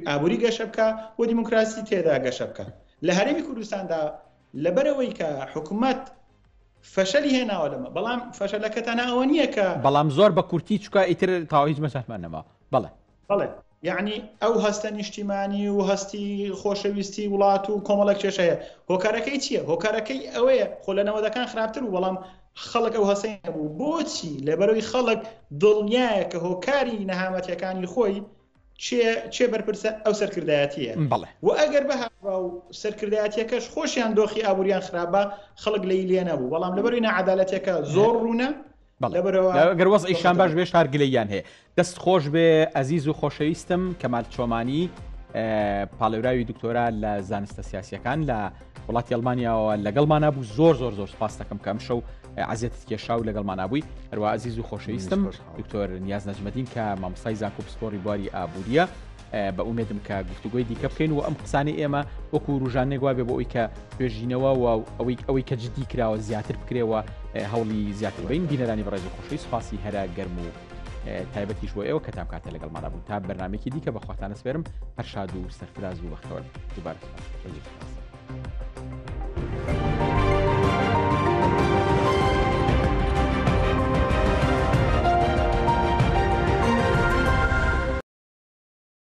ئابووری گەشە بکە و دیموکراسی تێدا گەشە بکە لە هەرێمی کوردستاندا لەبەرەوەی کە حکوومەت فەشەلی هێناوە لەمە بەڵام فەشەلەکە تەنها ئەوە نییە کە بەڵام زۆر بە کورتی چکە ئیتر تاوا هیچ مەجالمان نەما بەڵێ بەڵێ یعنی ئەو هەستە نیشتیمانی و هەستی خۆشەویستی وڵات و کۆمەڵێک کێشە هەیە هۆکارەکەی چییە هۆکارەکەی ئەوەیە خۆ لە نەوەدەکان خراپتر و بەڵام خەڵک ئەو هەستەی نەبوو بۆچی لەبەرەوەی خەڵک دڵنیایە کە هۆکاری نەهامەتیەکانی خۆی چێ چێ بەرپرسە ئەو سەرکردایەتیە بەڵێ و ئەگەر بەهابا و سەرکردایەتیەکەش خۆشیان دۆخی ئابووریان خراپە خەڵک لێی لێ نەبوو بەڵام لەبەروی ناعەدالەتیەکە زۆر ڕوونە گەر وەزعیشان باش بێ شار گلەیان هەیە دەست خۆش بێ ئەزیز و خۆشەویستم کەمال چۆمانی پاڵێوراوی دکتۆرا لە زانستە سیاسەکان لە وڵاتی ئەلمانیاوە لەگەڵمانە بوو زۆر زۆر زۆر سپاس دەکەم کەم شەو عزیێتت کێشا و لەگەڵمانە بووی هەروە ئەزیز و خۆشەویستم دکتۆر نیاز نەجمەدین کە مامۆستای زانکۆ پسپۆری بواری ئابووریە بە ئومێدم کە گفتوگۆی دیکە بکەین و ئەم قسانەی ئێمە وەکو وروژانێک وابێ بۆ ئەوی کە توێژینەوە و ئەوەی ئەوەی کە جدی کراوە زیاتر بکرێەوە هەوڵی زیاتر بین بینەرانی بەڕێز و خۆشی سپاسی هەرە گەرم و تایبەتیش بۆ ئێوە کە تام کاتە لەگەڵماندا بوون تا بەرنمێکی دیکە بەخواتانە سپێرم هەر شاد و سەرفراز و بەختەوەر دووبارە سپاس.